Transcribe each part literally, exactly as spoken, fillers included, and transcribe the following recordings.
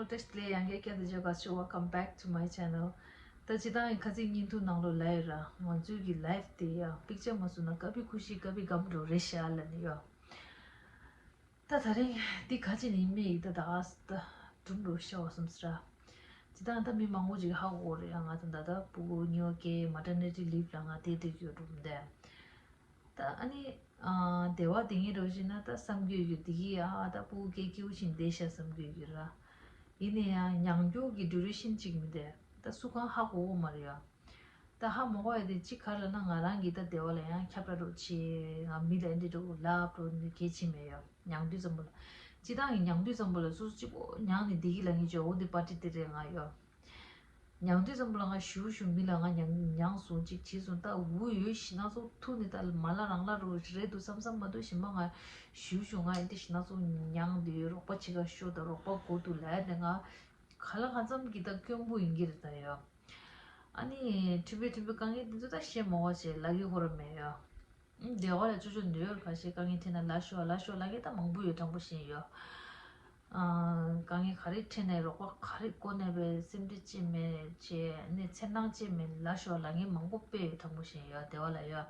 བཀྲ་ཤིས་བདེ་ལེགས། ཡང་བསྐྱར་བསྐྱར་དུ་བྱ་དགའ་ཞུ། Welcome back to my channel. ད་སྤྱིར་བཏང་གི་ཁ་ཚིག་བརྙན་ཐུང་ནང་ལོགས་ལབ་ཡོད་ར། ང་ཚོའི་གི་ལའིབ་དེ་ཡ་པིག་ཅར་མ་བཟོས་ན་དཀར་པོའི་ཁུ་ཤི་དཀར་པོའི་སྒམ་འགྲོ་རེད་ཤག་ལབ་ནས་ཡ། ད་ད་རིང་འདི་ག་ཅི་ནས་ཡིན་མིན་ཡིག་ད་ད་ཨ་ད་སྒྲུང་འགྲོ་ཤ་བ་སོང་ཟེར་ར། སྤྱིར་བཏང་ད་མི་མང་པོ་ཅིག་ཧ་གོ་གི་རེད་ཡ། ང་ད་ད་ད་ཕྲུ་གུ་གཉིས་པ་སྐྱེས། Maternity leave ལ་ང་དེ་སྡོད་ཀྱི་ཡོད་འགྲོ་མི་འདུག་ད་ཨ་ནི། ཨ། སྡེ་བ་དེ་ངས་འགྲོ་བཞིན་ན་ད་བསམ་གྱི་ཡོད་རྒྱུ་དེ་གི་ཨ་ད་ཕྲུ་གུ་སྐད་སྐྱིད་པོ་ཞིག་བསྡད་ཤག་བསམ་གྱི་ཡོད་རྒྱུ་ར། ཡིན་ན་ཡང་མྱང་རྒྱུ་གི་ཌུ་རེ་ཤན་གཅིག་མི་འདུག་ད་སུ་གང་ཧ་གོ་གི་མ་རེད་ཡ། ད་ཧ་མ་གོ་ཡ་དེ་གཅིག་ག་རེ་ལབ་ན། ང་རང་གིས་ད་སྡེ་བ་ལ་ཡང་ཁྱབ་བསྒྲགས་འདྲ་བྱེད། ང་མི་ལ་འདི་འདྲ་ལབ་འགྲོ་འདི་གལ་ཆེ་མེད་ཡ། མྱང་དུས་ཙམ་པ་ལ། སྤྱིར་བཏང་གི་མྱང་དུས་ཙམ་པ་ལ་སོ་སོ་གཅིག་པོ་མྱང་ནས་བསྡད་ཀྱི་ལབ་མཁན་ཅིག་འོ་འདི་པར་ཊི་དེ་རེད་ང་ཡ། མྱང་དུས་ཙམ་པ་ལ་ང་ཞུ་ཞུ་མི་ལ་ང་མྱང་མྱང་སོང་ཅིག་བྱས་སོང་། ད་འུ་ཡོད་ཞེ་ན་ཚོ་ཐུག་ནས་ད་མ་ལ་རང་ལ་རོ་རེད་འདུག་བསམ་བསམ་མ་གཏོགས་གཞན་པ་ང་ཞུ་ཞུ་ང་ཡིན་དེ་ཞེ་ན་ཚོ་མྱང་དེ་ཡོད། རོགས་པ་ཕྱི་ཁ་ཤོར་དང་རོགས་པ་སྒུག་འདུག་ལབ་ནས་ང་ག་ལ་གང་འཚམ་གྱི་ད་སྐྱོན་པོ་ཡིན་གྱི་རེད་ད་ཡ། ཨ་ནི་ཕྲན་བུ་ཕྲན་བུ་དཀའ་ངལ་དེ་ཚོ་ད་བཤད་མ་དགོས་བྱས་ལབ་ཀྱི་ཁོ་ར་མེད་ཡ། སྡེ་བ་ལ་ཅོ་ཅོ་འདི་ཡོད་རེད། ཁ་ཤས་དཀའ་ངལ་འཕྲད་ན་ལབ་ཤོག་ལབ་ཤོག་ལབ་མཁན་ད་མང་པོ་ཡོད། དྲང་པོ་བཤད་ཡོད། ཨ། དཀའ་ངལ་ག་རེ་འཕྲད་ནའི་རོགས་པ་ག་རེ་བསྐོ་ནའི་བས་སེམས་ཁྲལ་ཅི་མེད་བྱས་ནས་འཚེར་སྣང་ཅི་མེད་ལབ་ཤོག་ལབ་མཁན་མང་པོ་དཔེ་ཡོད། དྲང་པོ་བཤད་ཡོད། སྡེ་བ་ལ་ཡོད།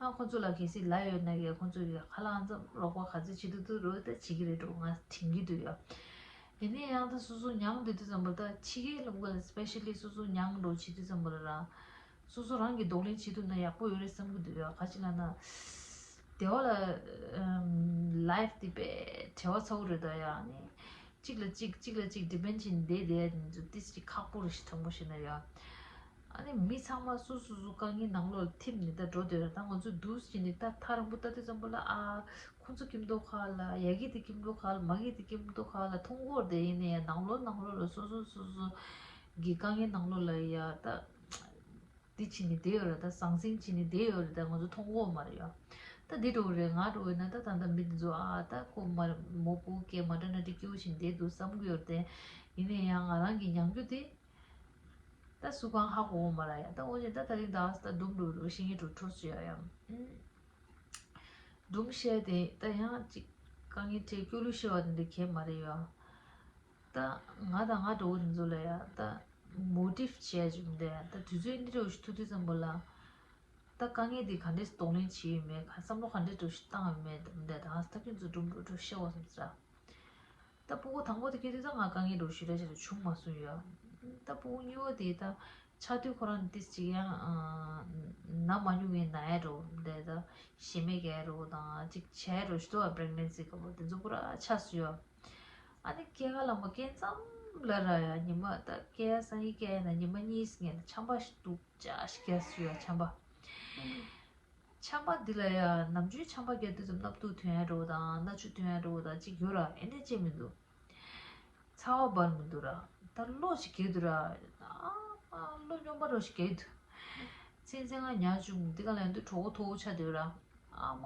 ཨ་ཁོང་ཚོ་ལ་གལ་སྲིད་ལབ་ཡོད་ན་གི་ཁོང་ཚོ་གི་ཧ་ལམ་ཙམ་རོགས་པ་ག་ཚོད་བྱེད་ཐུབ་ཐུབ་རོགས་ད་བྱེད་ཀྱི་རེད་འགྲོ་ང་དྲན་གྱི་འདུག་ཡ། ཡིན་ན་ཡང་ད་སོ་སོ་མྱང་སྡོད་དུས་ཙམ་པ་ད་ཕྱི་རྒྱལ་ལ་སྤེ་ཤལ་ལི་སོ་སོ་མྱང་འགྲོ་བྱེད་དུས་ཙམ་པ་ལ་ར། སོ་སོ་རང་གིས་གདོང་ལེན་བྱེད་ཐུབ་ན་ཡག་པོ་ཡོད་རེད་བསམ་གྱི་འདུག་ཡ། ག་ཅི་ལབ་ན། སྡེ་བ་ལ་ཨམ། ལའིབ་དེ་དཔེ་བྲེལ་བ་ཚ་པོ་རེད་ད་ཡ། ཨ་ནི་གཅིག་ལ་གཅིག་གཅིག་ལ་གཅིག་ཌི་པེན་ཌི་བྱས་ནས་བསྡད་བསྡད་ཡ་དེ་ཚོ་ཏིས་ཅིག་ཁག་པོ་རེད་ཤག་དྲང་པོ་བཤད་ན་ཡ། ཨ་ནི་མི་ཚང་མ་སོ་སོ་སོ་དཀའ་ངལ་ནང་ལོགས་ལ་ཐིམ་ནས་ད་འགྲོ་བསྡད་ཡོད་རེད། ད་ང་ཚོ་འདུག་སེ་བྱས་ནས་ད་ཐག་རིང་པོ་ལྟ་དུས་ཙམ་པ་ལ་ཨ། ཁོང་ཚོ་སྐྱིད་མདོག་ཁ་ལ་ཡ་གི་དེ་སྐྱིད་མདོག་ཁ་ལ་མ་གི་དེ་སྐྱིད་མདོག་ཁ་ལ་མཐོང་གི་ཡོད་རེད་དེ། ཡིན་ན་ཡང་ནང་ལོགས་ནང་ལོགས་ལ་སོ་སོ་སོ་སོ་གི་དཀའ་ངལ་ནང་ལོགས་ལ་ཡ་ད། འདི་བྱས་ནས་བསྡད་ཡོད་རེད། ད་ཟང་ཟིང་བྱས་ནས་བསྡད་ཡོད་རེད། ད་ང་ཚོ་མཐོང་གི་ཡོད་མ་རེད་ཡ། ད་འདི་འདྲ་བོ་རེད། ང་འདྲ་བོ་ཡིན་ན་ད་ད་ལྟ་མི་འདི་ཚོ་ཨ་ད་ཁོ་མ་མོ་ཕྲུ་གུ་སྐྱེས་མ་འདྲ་ན་འདྲ་སྐྱིད་པོ་བྱས་ནས་བསྡད་འདུག་བསམ་གྱི་ཡོད་རེད་དེ། ཡིན་ན་ཡང་ང་རང་གི་མྱང་རྒྱུ་དེ་ད་སུ་གང་ཧ་གོ་གི་མ་རེད་ཡ། ད་འོ་བྱས་ད་ད་རིང་ད་ད་འདུམ་འགྲོ་རུ་ཤེས་ངེས་འགྲོ་འཕྲོ་སུ་ཡ་ཡ། འདུམ་བཤད་དེ་ད་ཡང་ཅིག་དཀའ་ངལ་འཕྲད་སྐྱོ་གླུ་བཤད་པ་དེ་འདྲ་གས་མ་རེད་ཡ། ད་ང་དང་ང་འདྲ་བོ་དེ་ཚོ་ལ་ཡ་ད་མོ་ཊིབ་བྱས་བྱུང་དེ། ད་དུས་ཚོད་འདི་འདྲ་བོ་ཞིག་ཐུག་དུས་ཙམ་པ་ལ་ད་དཀའ་ངལ་འདི་ག་འདྲས་གདོང་ལེན་བྱས་ཡོད་མེད། ག་བསམ་བློ་ག་འདྲས་འདྲ་བོ་ཞིག་བཏང་ཡོད་མེད་དེ་འདྲ་ད་ད་ཁྱོད་ཚོ་འདུམ་འགྲོ་འཕྲོ་བཤད་པ་སོང་ཟེར། ད་ཕྲུ་གུ་དང་པོ་དེ་སྐྱེས་དུས་ད་ང་དཀའ་ངལ་འདྲ་བོ་ཞེ་དྲག་ཞིག་བྱུང་མ་སོང་ཡ། ད་ཕྲུ་གུ་གཉིས་པ་དེ་ད་ཆགས་དུས་ཁོ་རང་ཏིས་ཅིག་ཡང་ཨ་ན་མ་མྱོང་བའི་ན་ཡ་འདྲ་བོ་དེ་ད་ཞེ་མེར་སྐྱེ་ཡ་འདྲ་བོ་དང་ཅིག་བྱས་འདྲ་བོ་ཞིག་འདུག་པ། པི་རེག་ནེན་སི་སྐབས་དེ་ཚོ་པུ་ར་ཆགས་སོང་ཡ། ཨ་ནི་སྐྱེ་རྒ་ལངས་པ་སྐྱེས་མཚམས་ལ་ར་ཡ་ཉི་མ་ད་སྐྱེ་ཡ་སང་ཉིན་སྐྱེ་ཡ་ན་ཉི་མ་གཉིས་སྔོན་ལ་ཆམ་པ་ཞིག་སྡུག་ཅག་ཞིག་སྐྱེས་སོང་ཡ། ཆམ་པ། ཆམ་པ་འདི་ལ་ཡ་ནམ་རྒྱུན་ཆམ་པ་བརྒྱབ་དུས་ཙམ་སྣབས་སྡུག་ཐོན་ཡ་འདྲ་བོ་དང་སྣ་ཆུ་ཐོན་ཡ་འདྲ་བོ་དང་ཅིག་ཡོད་ར། ཨེ་འདྲ་ཅིག་མི་འདུག་ཚ་བ་འབར་མི་འདུག་ར། ད་གློ་ཞིག་རྒྱག་འདུག་ར། ཨ་མ་གློ་སྨྱོན་པ་འདྲ་ཞིག་རྒྱག་འདུག་ཚེ་ཚེ་ང་ཉལ་བྱུང་། འདི་ག་ལ་ཡོང་དུས་གྲོད་ཁོག་མཐོ་པོ་ཆགས་འདུག་ར། ཨ་མ་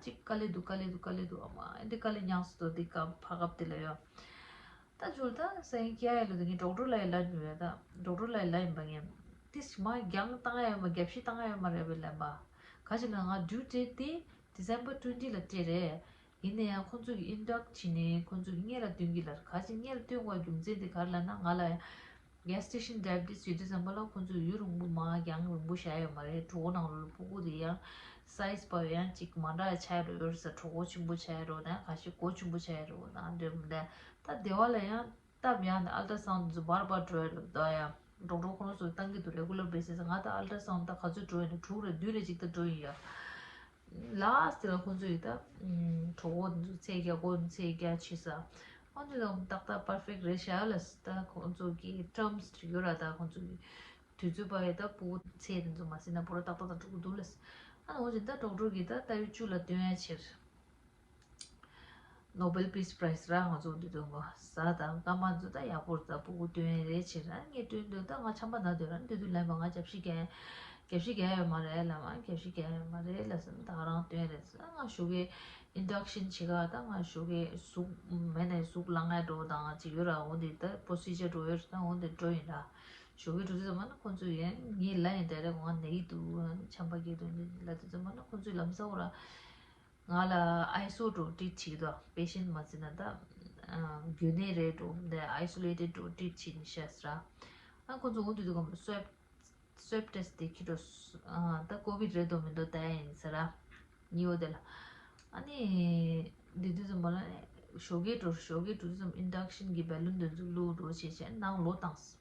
ཅིག་དཀའ་ལས་འདུག་དཀའ་ལས་འདུག་དཀའ་ལས་འདུག་ཨ་མ་ཨེ་འདྲ་དཀའ་ལས་མྱངས་སོང་། ད་འདི་སྐབས་བར་སྐབས་འདི་ལ་ཡ། ད་ཇོ་ལ་ད་སང་ཉིན་སྐྱེ་ཡ་ལོ་དེ་ངས་ཌོག་ཊར་ལ་ཡ་ལབ་ནུས་ཡ། ད་ཌོག་ཊར་ལ་ཡ་ལབ་ཡིན་པ། ངས་ཏིས་མ་རྒྱང་བཏང་ཡ་ཡོད་མ། རྒྱབ་ཤིག་བཏང་ཡ་ཡོད་མ་རེད་པས་ལབ་པ། ག་ཅི་ལ་ང་ཌིའུ་ཊི་དེ་ཌི་སེམ་བར་ཊུ་ཝེན་ཊི་ལ་སྤྲད་རེད། ཡིན་ན་ཡང་ཁོང་ཚོ་གི་ཨིན་ཌག་བྱས་ནས་ཁོང་ཚོ་གི་སྔོན་ལ་སྟོན་གྱི་ལ། ག་ཅི་སྔོན་ལ་སྟོན་དགོས་རྒྱུ་མཚན་དེ་ག་རེ་ལབ་ན་ང་ལ་གེ་སི་ཊེ་ཤན་ཌའི་བེ་ཊིས་ཡོད་དུས་ཙམ་པ་ལ་ཁོང་ཚོས་ཡུན་རིང་པོ་མ་རྒྱང་རིང་པོ་བཞག་ཡོད་མ་རེད། གྲོད་ཁོག་ནང་ལོགས་ལ་ཕྲུ་གུ་དེ་ཡང་སའི་ཛི་པ་ཡང་ཅིག་མ་འདྲ་ཆགས་ཡོད་རེད་ཟེར། གྲོད་ཁོག་ཆེན་པོ་ཆགས་ཡོད་རེད་དང་། ཁ་ཤས་མགོ་ཆེན་པོ་ཆགས་ཡོད་རེད་དང་། འདྲ་མི་འདྲ། ད་སྡེ་བ་ལ་ཡང་སྟབས་ཡག་ནས་ཨལ་ཊ་སའུན་ཌི་ཚོ་བར་བར་འགྲོ་ཡོད་རེད་ད་ཡ། ཌོག་ཊར་ཁོ་རང་ཚོས་བཏང་གི་འདུག་རེ་གུ་ལར་བེ་སིས། ང་ད་ཨལ་ཊ་སའུན་ཌི་ད་ག་ཚོད་འགྲོ་ཡོད་ན་དྲུག་རེ་བདུན་རེ་ཅིག་ད་འགྲོ་ཡིན་ཡ། ལཱ་སི་ཊི་ལ་ཁོང་ཚོ་ཡིས་ད་གྲོད་ཁོག་འདི་ཚོ་ཚད་བརྒྱབ། མགོ་ཚད་བརྒྱབ་བྱས་ས། ཁོང་ཚོས་ད་ཏག་ཏག་པར་ཕེག་རེད་ཤག་ལ། ད་ཁོང་ཚོ་གི་ཊརམ་སི་ཅིག་ཡོད་ར། ད་ཁོང་ཚོ་གི་དུས་ཚོད་པ་ཡི་ད་ཕྲུ་གུ་ཚད་དེ་ཚོ་མ་ཟིན་ན་པུ་ར་ཏག་ཏག་ད་འགྲོ་གི་འདུག་ལ། ཨ་ནི་འོ་ཅིག་ད་ཌོག་ཊར་གིས་ད་ལྟ་བའི་བཅུ་ལ་སྟོན་ཡ་ཕྱིར། ནོ་བེལ་པིས་པ་རའི་ཛི་ར་ང་ཚོ་འདི་དུས་ཟ་དང་སྐར་མ་ཚོ་ད་ཡག་པོ་ད་ཕྲུ་གུ་སྟོན་རེད་ཕྱིར། ཨ་ངས་སྟོན་དུས་ད་ང་ཆམ་པ་ན་དུས་ར་འདི་དུས་ལབ་པ། ང་རྒྱབ་ཤིག་རྒྱག་རྒྱབ་ཤིག་རྒྱག་ཡོད་མ་རེད་ལབ། ང་རྒྱབ་ཤིག་རྒྱག་ཡོད་མ་རེད་ལབ་སོང་། ད་རང་སྟོན་རེད་ཟེར། ང་ཞོགས་ཀས་ཨིན་ཌག་ཤན་བྱེད་ག་ད་ང་ཞོགས་ཀས་ཟུག་མེད་ནས་ཟུག་ལངས་ཡ་འགྲོ་དང་ཅིག་ཡོད་ར། འོ་འདི་ད་པོ་སི་ཇར་འགྲོ་ཡོད་ར། ད་འོ་འདི་འགྲོ་ཡིན་ར། ཞོགས་ཀས་འགྲོ་དུས་ཙམ་པ་ན་ཁོང་ཚོས་ཡང་ངས་ལབ་ཡིན། ད་རེས་ང་ན་གི་འདུག་ཆམ་པ་རྒྱག་འདུག་འདི་ལབ་དུས་ཙམ་པ་ན་ཁོང་ཚོས་ལམ་སང་འོ་ར། ང་ལ་ཨའི་ཨེས་ཨོ་འདྲ་བོ་ཊིཊ་བྱེད་ཀྱི་འདུག་པེ་ཤེན་ཊི་མ་བརྩིས་ན་ད་ ཨ་རྒྱུན་གནས་རེད་འགྲོ་འདི་ཨའི་སོ་ལེ་ཊེཌ་འགྲོ་ཊི་རིཊ་བྱེད་ནི་ཤ་ཟེར། ཨ་ཁོ་ཚོ་འོ་དུས་དུས་གམ་སོབ་སོབ་ཊེ་སི་ཊི་དེ་ཁྱི་འགྲོ། ཨ་ད་ཀོ་བིཌ་རེད་འདུག་མི་འདུག་ལྟ་ཡ་ཡིན་ཟེར། ཉི་འོ་དེ་ལ། ཨ་ནི་འདི་དུས་ཙམ་པ་ལ་ཞོགས་ཀས་འགྲོ་ཞོགས་ཀས་འགྲོ་དུས་ཙམ་ཨིན་ཌག་ཤན་གྱི་བེ་ལུན་དེ་ཚོ་བླུགས་འགྲོ་བྱས་བྱས་ནང་ལོག་བཏང་།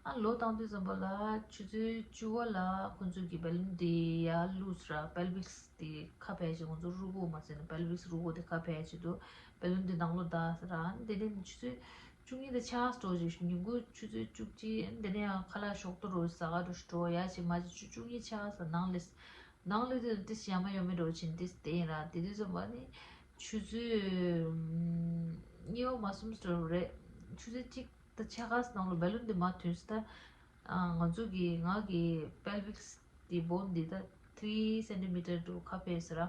ཨ་ལོག་བཏང་དུས་ཙམ་པ་ལ་ཆུ་ཚོད་བཅུ་པ་ལ་ཁོ་ཚོས་ཀྱི་བེ་ལུན་དེ་ཡར་བླུགས་ཟེར། པེལ་བིག་སི་དེ་ཁ་ཕྱེ་བྱས། ཁོ་ཚོ་རུས་ཁོག་མ་ཟེར་ནས་པེལ་བིག་སི་རུས་ཁོག་དེ་ཁ་ཕྱེ་བྱས་འདུག་བེ་ལུན་དེ་ནང་ལོག་བདའ་ཟེར། ཨ་ནི་དེ་ནས་ཆུ་ཚོད་བཅུ་གཉིས་དང་ཕྱེད་ཀ་འགྲོ་བྱས། ཉིན་གུང་ཆུ་ཚོད་བཅུ་གཅིག་དེ་ནས་ཡང་ཁ་ལག་ཞོགས་ཏོ་རོ་ཟ་ག་འགྲོ་ཞིག་འགྲོ་ཡ་ཞིག་མ་བྱས། ཆུ་བཅུ་གཉིས་ཕྱེད་ཀ་ནང་ལས་ནང་ལས་དེ་ཏིས་ཡ་མ་ཡོད་མེད་འགྲོ་བྱས་ཏིས་དེ་ཡིན་ར། དེ་དུས་ཙམ་པ་ནི་ཆུ་ཚོད་གཉིས་པ་མ་སུམ་ཙམ་རེད། ཆུ་ཚོད་གཅིག་ད་ཕྱེད་ཀ་ནང་ལོ་བེ་ལུན་དེ་མར་ཐོན་སོང་། ད་ཨ་ང་ཚོ་གི་ང་གི་པེལ་བིག་སི་དེ་བོན་དེ་ད་ཐི་རི་སེན་ཊི་མི་ཊར་འགྲོ་ཁ་ཕྱེ་ཟེར།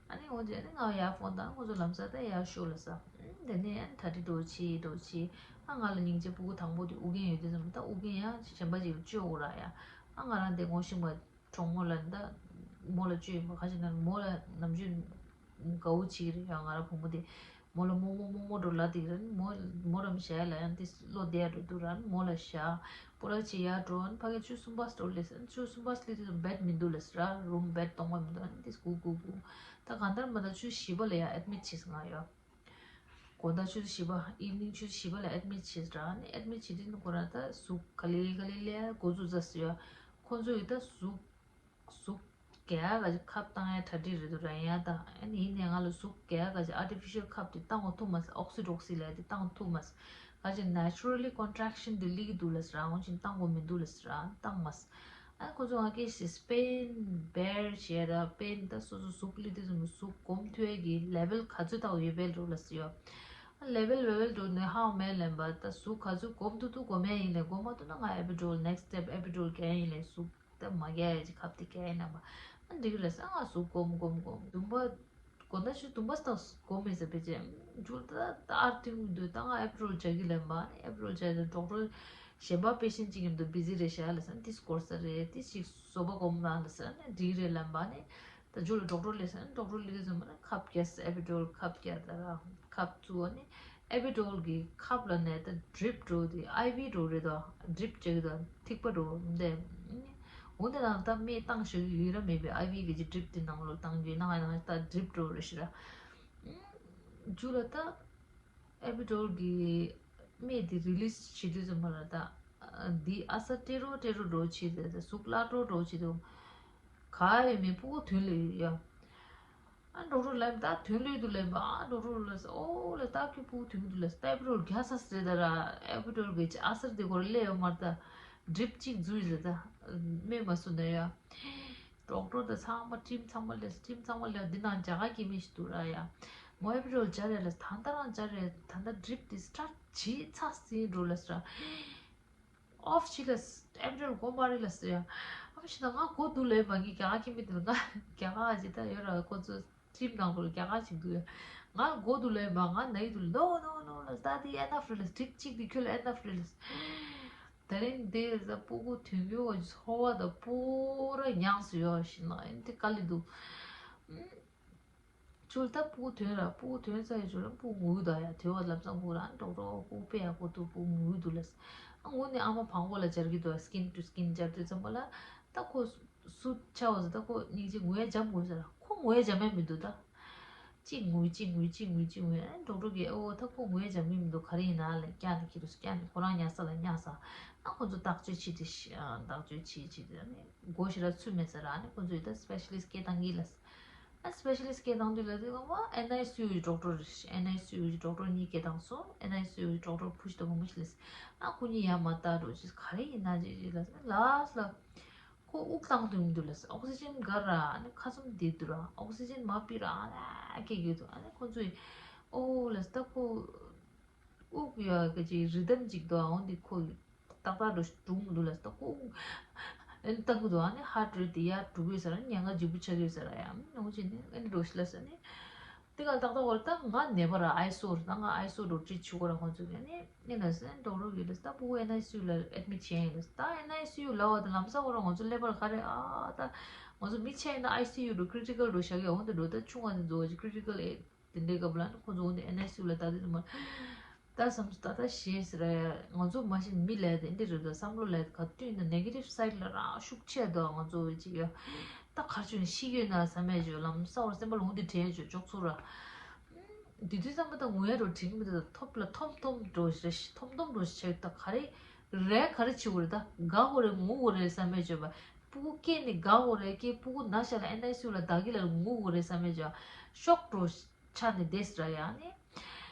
ཨ་ནི་འོ་དེ་ཨ་ནི་ང་ཡར་ཕོན་བཏང་། ཁོ་ཚོ་ལམ་སང་ད་ཡར་ཤོག་ལབ་ས། དེ་ནས་ཨ་ནི་གྲ་སྒྲིག་འགྲོ་བྱས་འགྲོ་བྱས། ཨ་ང་ལ་སྙིང་རྗེ་སྤུ་གུ་དང་པོ་དེ་ཨུ་རྒྱན་ཡོད་དུས་ཙམ་ད་ཨུ་རྒྱན་ཡང་གཞན་པ་ཅིག་ལ་བཅོལ་དགོས་ར་ཡ། ཨ་ང་རང་དེ་ངོ་ཤེས་པ་གྲོགས་མོ་ལ་ད་མོ་ལ་བཅོལ་ཡིན་པ། ག་ཅིག་ན་མོ་ལ་ནམ་རྒྱུན་དགའ་བོ་བྱེད་ཀྱི་རེད་ཡ། ང་རང་བུ་མོ་དེ་མོ་ལ་རྨོ་མོ་རྨོ་མོ་འགྲོ་ལབ་བསྡད་ཀྱི་རེད། མོ་མོ་རང་བཞག་ཡ་ལ་ཡང་དེ་བློ་བདེ་ཡ་འགྲོ་འདུག་ར། མོ་ལ་བཞག་སྤོ་ར་བྱེད་ཡ་འགྲོ། ཨ་ནི་ཕ་གི་ཆུ་གསུམ་པ་སོ་ལ་སླེབས། ཨ་ནི་ཆུ་གསུམ་པ་སླེབས་དུས་བེཌ་མི་འདུག་ལབ་ཟེར་ར། རུམ་བེཌ་སྟོང་པ་མི་འདུག་ཨ་ནི་དེ་སྒུག་སྒུག་སྒུག་ད་གང་ལྟར་མ་ད་ཆུ་བཞི་པ་ལ་ཡ་ཨེཌ་མིཊ་བྱས་སོང་ང་ཡ། དགོང་དག་ཆུ་ཚོད་བཞི་པ། ཨིབ་ནིང་ཆུ་ཚོད་བཞི་པ་ལ་ཨེཌ་མིཊ་བྱས་ར། ཨ་ནི་ཨེཌ་མིཊ་བྱེད་དུས་ནི་ཁོ་རང་ད་ཟུག་ག་ལེ་ག་ལེ་སླེབས་འགོ་བཙུགས་ཚར་སོང་ཡ། ཁོ་ཚོ་ཡི་ད་ཟུག་ཟུག་རྒྱག་ག་ཅིག་ཁབ་བཏང་ཡ་གྲ་སྒྲིག་རེད་འདུག་ར། ཡ་ད་ཨ་ནི་ཡིན་ནའི་ང་ལ་ཟུག་རྒྱག་ག་ཅིག་ཨར་ཊི་ཕི་ཤལ་ཁབ་དེ་བཏང་དགོས་ཐུག་མ་སོང་། ཨོག་སི་ཌོག་སི་ལབ་ཡ་དེ་བཏང་དགོས་ཐུག་མ་སོང་། ག་ཅིག་ནེ་ཅུ་ར་ལི་ཀོན་ཊེག་ཤན་དེ་སླེབས་ཀྱི་འདུག་ལབ་ཟེར་ར། འོ་ཅིག་བཏང་དགོས་མི་འདུག་ལབ་ཟེར་ར། བཏང་མ་སོང་། ཨ་ཁོ་ཚོ་ང་སྐད་ཤེས་པེན་བེར་བྱས་ར། པེན་ད་སོ་སོ་ཟུག་ལི་དེ་ཚོ་ཟུག་སྒོམ་ཐུབ་ཡས་ཀྱི་ལེ་ཝལ་ག་ཚོད་ལྟ་བུ་ཡོད་པའི་འགྲོ་ལ་སི་ཡོ། ཨ་ལེ་ཝལ་ཝེ་ཝལ་འགྲོ་ནས་ཧའོ་མེ་ལེན་པ་ད་ཟུག་ག་ཚོད་སྒོམ་ཐུབ་ཐུབ་སྒོམ་ཡས་ཡིན་ལས། སྒོམ་མ་ཐུབ་ན་ང་ཨེ་པི་ཌུ་རལ་ནེག་སི་སི་ཊེབ་ཨེ་པི་ཌུ་རལ་རྒྱག་ཡས་ཡིན་ལས། ཟུག་ད་མ་རྒྱག་ཡས་ཀྱི་ཁབ་དེ་རྒྱག་ཡས་ན་མ་ཨ་འགྲིག་གི་ལ་སི། ཨ་ང་ཟུག་སྒོམ་སྒོམ་སྒོམ་བདུན་པ། དགོང་དག་ཆུ་བདུན་པ་སྟག་སྒོ་མེད་ཟེར་བེད་ཅེ། མཇུག་ད་ད་ཨར་ཐིང་མི་འདུག་ད་ང་ཨེ་པི་ཌུ་རལ་རྒྱག་གི་ལབ་པ། ཨེ་པི་ཌུ་རལ་རྒྱག་དེ་ཌོག་ཊར་གཞན་པ་པེ་ཤན་ཅིག་ཡིན་འདུག་བི་ཟི་རེད་ཤག་ལབ་ས། ཏིས་སྐོར་ས་རེད། ཏིས་ཅིག་བཟོ་པ་སྒོམ་ལ་ལབ་ས་ནས་འགྲིག་རེད་ལབ་པ་ནས། ད་མཇུག་ལ་ཌོག་ཊར་སླེབས་ས་ནས་ཌོག་ཊར་སླེབས་དུས་ཙམ་པ་ནས་ཁབ་བརྒྱབ་ས། ཨེ་པི་ཌུ་རལ་ཁབ་བརྒྱབ་ད་ར་ཁབ་བཙུགས་ནས་ཨེ་པི་ཌུ་རལ་གྱི་ཁབ་ལ་ནས་ད་ཌི་རིབ་འགྲོ་དེ་ཨའི་ཝི་འགྲོ་རེད་ད། ཌི་རིབ་བྱེད་གི་ད་ཐིགས་པ་འགྲོ་འདི། འོ་འདི་ནང་ད་མེ་བཏང་ཞོག་ཡོད་ར་མེད་པའི་ཨའི་ཝི་གི་ཅི་ཌི་རིབ་དེ་ནང་ལོགས་བཏང་རྒྱུ་ནང་ཡང་ད་ཌི་རིབ་འགྲོ་རེད་ཤི་ར། མཇུག་ལ་ད་ཨེ་པི་ཌུ་རལ་གི་མེ་དེ་རི་ལི་སི་བྱེད་དུས་ཙམ་པ་ལ་ད་འདི་ཨ་ས་སྤྲད་རོགས་སྤྲད་རོགས་འགྲོ་བྱེད་དེ་ད་ཟུག་བརླག་འགྲོ་འགྲོ་བྱེད་དུ་ག་ཡོད་མེད་སྤུ་གུ་ཐོན་ལེ་ཡོད་ཡ། ཨ་ཌོག་ཊར་ལབ་ད་ཐོན་ལོས་འདུག་ལབ་པ། ཨ་ཌོག་ཊར་ལ་ཨོ་ལ་ད་ཁྱོད་སྤུ་གུ་ཐོན་གི་འདུག་ལ་ཨེ་པི་ཌུ་རལ་རྒྱག་ས་རེད་ད་ར། ཨེ་པི་ཌུ་རལ་གི་ཨ་སར་དེ་སྐོར་ལས་ཡོད་མ་རེད་ད། ཌི་རིབ་གཅིག་འཛུལ་ཡོད་ད། མེ་མ་སུ་ན་ཡ། ཌོག་ཊར་ད་ཚང་མ་ཊིམ་ཚང་མ་ལས་ཊིམ་ཚང་མ་ལས་འདི་ནང་རྒྱ་གར་གྱི་མི་ཞིག་འདུག་ར་ཡ། མོ་ཨེ་པི་ཌུ་རལ་རྒྱག་རེད་ལ་ད་ལྟ་རང་རྒྱག་རེད། ད་ལྟ་ཌི་རིབ་དེ་སི་ཊར་ཊི་བྱེད་ཚར་ཟིན་འགྲོ་ལ་ཟེར། ཨོཕ་བྱེད་ལ། ཨེ་པི་ཊལ་གོ་མ་རེད་ལ་ཟེར་ཡ། ཨ་མ་ཤི་ད་ང་གོ་འདུག་ལས་མ་ངའི་རྒྱ་གར་གྱི་མི་དེ་ལ་ང་རྒྱ་གར་ཅི་ད་ཡོད་ར་ཁོ་ཚོ་ཊིམ་ནང་ལོགས་རྒྱ་གར་ཞིག་འདུག་ཡ། ང་གོ་འདུག་ལས་མ་ང་ན་ཡི་འདུག་ལོ་ནོ་ནོ་ལ་ད་དེ་ཨེ་ནཕ་རེད་ལ་ཊིག་གཅིག་དེ་ཁྱོད་ལ་ཨེ་ནཕ་རེད་ལ། ད་རིང་དེ་ཟ་སྤུ་གུ་ཐོན་རྒྱུ་འཚོ་བ་ད་པོ་ར་ཉག་སུ་ཡོད་ཤི་ན་ཨེ་དེ་དཀའ་ལས་འདུག་ཅུལ་ད་སྤུ་གུ་ཐོན་ར་སྤུ་གུ་ཐོན་ཚར་ཡོད་ཅུལ་ལ་སྤུ་གུ་ངུས་ད་ཡ་ཐོས་པ་ལབ་ཙང་སྤུ་གུ་རང་ཌོག་ཊར་སྤུ་གུ་དཔེ་ཡག་པོ་འདུག་སྤུ་གུ་ངུས་འདུག་ལ། ཨ་ངུ་ནི་ཨ་མ་བང་པོ་ལ་སྦྱར་གི་འདུག་སི་ཀིན་ཊུ་སི་ཀིན་སྦྱར་དུས་ཙམ་པ་ལ་ད་ཁོ་སུ་ཆ་བ་ཟེར་ད་ཁོ་སྙིང་རྗེ་ངུ་ཡ་འཇམ་དགོས་ཟེར་ཁོ་ངུ་ཡ་འཇམ་ཡ་མི་འདུག་ད་ཅི་ངུས་ཅི་ངུས་ཅི་ངུས་ཅི་ངུས་ཨ་ཌོག་ཊར་གི་ཨོ་ད་ཁོ་ངུ་ཡ་འཇམ་གི་མི་འདུག་ག་རེ་ཡིན་ན་ལ་སྐྱག་ནི་ཁྱི་རུ་སྐྱག་ནི་ཁོ་རང་ཉལ་ས་ལ་ཉལ་ས་ཨ་ཁོ་ཚོ་བརྟག་དཔྱད་བྱེད་དེ་ཤི་ཨ་བརྟག་དཔྱད་བྱེད་བྱེད་དེ་ཨ་ནི་སྒོ་ཞིག་ལ་ཚུད་མེད་ཟེར་ཨ་ནི་ཁོ་ཚོ་ཡི་ད་སི་པེ་ཤ་ལི་སི་ཊི་སྐད་བཏང་གི་ལ། ཨ་སི་པེ་ཤ་ལི་སི་ཊི་སྐད་བཏང་དུས་ལ་དེ་ག་བ་ཨེན་ཨའི་སི་ཡུ་ཡི་ཌོག་ཊར་རེད། ཨེན་ཨའི་སི་ཡུ་ཡི་ཌོག་ཊར་གཉིས་སྐད་བཏང་སོང་། ཨེན་ཨའི་སི་ཡུ་ཡི་ཌོག་ཊར་བུ་ཞིག་དང་བུ་མོ་ཞིག་ལས། ཨ་ཁོ་གཉིས་ཡར་མར་ལྟ་འགྲོ་ཅིག་ག་རེ་ཡིན་ན་ཅིག་ཅིག་ལ་ལ་ལ་ཁོ་དབུགས་བཏང་དུས་མི་འདུག་ལ་ཨོག་སི་ཇན་འགར་ར་ཨ་ནི་ཁ་ཚུམ་བསྡད་འདུག་ར་ཨོག་སི་ཇན་མ་ཕི་ར་ཨ་ལ་སྐད་གྱོད་འདུག་ཨ་ནི་ཁོ་ཚོས་ཨོ་ལ་ད་ཁོ་དབུགས་ཡ་ག་ཅིག་རི་དམ་ཅིག་འདུག་ཨ་འོ་འདི་ཁོ་ཏག་ཏག་འགྲོ་འགྲོ་མི་འདུག་ལ་ད་ཁོ་ཨ་ནི་ལྟ་གི་འདུག་ཨ་ནི་ཧར་ཊི་རེ་ཊི་དེ་ཡར་འགྲོ་གི་ཡོད་ས་ར་ཉེན་ཁ་ལྗིད་པོ་ཆགས་ཀྱི་ཡོད་ས་ར་ཡ་ཨ་ནི་འོ་ཅི་ནི་ཨ་ནི་འགྲོ་ཤི་ལ་ས་ནི་དེ་ག་ཏག་ཏག་བར་ད་ང་ནད་པ་ར་ཨའི་སོ་ར་ད་ང་ཨའི་སོ་འགྲོ་ཁྲིད་བྱེད་དགོས་ར་ཁོང་ཚོ་གི་ཨ་ནི་ཨ་ནི་ལ་ས་ནི་ཌོག་ཊར་གི་ལ་ས་ད་ཕྲུ་གུ་ཨེན་ཨའི་སི་ཡུ་ལ་ཨེཌ་མིཊ་བྱས་ཡིན་ལ་ས་ད་ཨེན་ཨའི་སི་ཡུ་ལ་བ་ད་ལམ་སང་བར་ང་ཚོ་ཀླད་པར་ག་རེ་ཨ་ད་ང་ཚོ་མི་ཆེ་ཡིན་ན་ཨའི་སི་ཡུ་འགྲོ་ཀི་རི་ཊི་ཀལ་འགྲོ་བཞག་གི་འོ་འདི་འགྲོ་ད་ཆུང་བ་འདི་འགྲོ་ཅིག་ཀི་རི་ཊི་ཀལ་ཨེ། དེ་འདྲའི་སྐབས་ལ་ནི་ཁོང་ཚོ་འོང་དེ་ཨེན་ཨའི་སི་ཡུ་ལ་ལྟ་དུས་ཙམ་པ། ད་བསམ་ད་ལྟ་ཞེས་ཟེར་ཡ། ང་ཚོ་མ་གཞི་མི་ལས་དེ་འདི་རེད་ད་བསམ་བློ་ལས་ག་དུས་ན་ནེ་གེ་ཊིབ་སའིཌ་ལ་རང་ཤུགས་ཆེ་འདུག་ང་ཚོ་ཅིག་ཡོད། ད་གར་བྱུང་ཤི་ཡོད་ན་བསམ་ཡས་བྱོས། ལམ་སང་བར་སེམས་པ་ལོང་དེ་དྲན་བྱོས་ཅོག་ཚུར་ར། དེ་དུས་ཙམ་པ་ད་ངུ་ཡ་རོ་དྲན་གི་མི་འདུག་ད་ཐོབ་ལ་ཐོམ་ཐོམ་འགྲོ་ཞེས་ཐོམ་ཐོམ་འགྲོ་ཞེས་ད་ག་རེ་རེད། ག་རེ་བྱེད་དགོས་རེད། ད་དགའ་དགོས་རེད། ངུ་དགོས་རེད་བསམ་ཡས་བྱོས་པ། སྤུ་གུ་སྐྱེས་ནས་དགའ་དགོས་རེད། སྐྱེས་སྤུ་གུ་ན་ཤ་ལ་ཨེན་ཨའི་སི་ཡུ་ལ་བདག་གི་ལ་ངུ་དགོས་རེད་བསམ་ཡས་བྱོས། ཤོག་འགྲོ། ཆ་ནས་བསྡད་ཟེར་ཡ་ནི།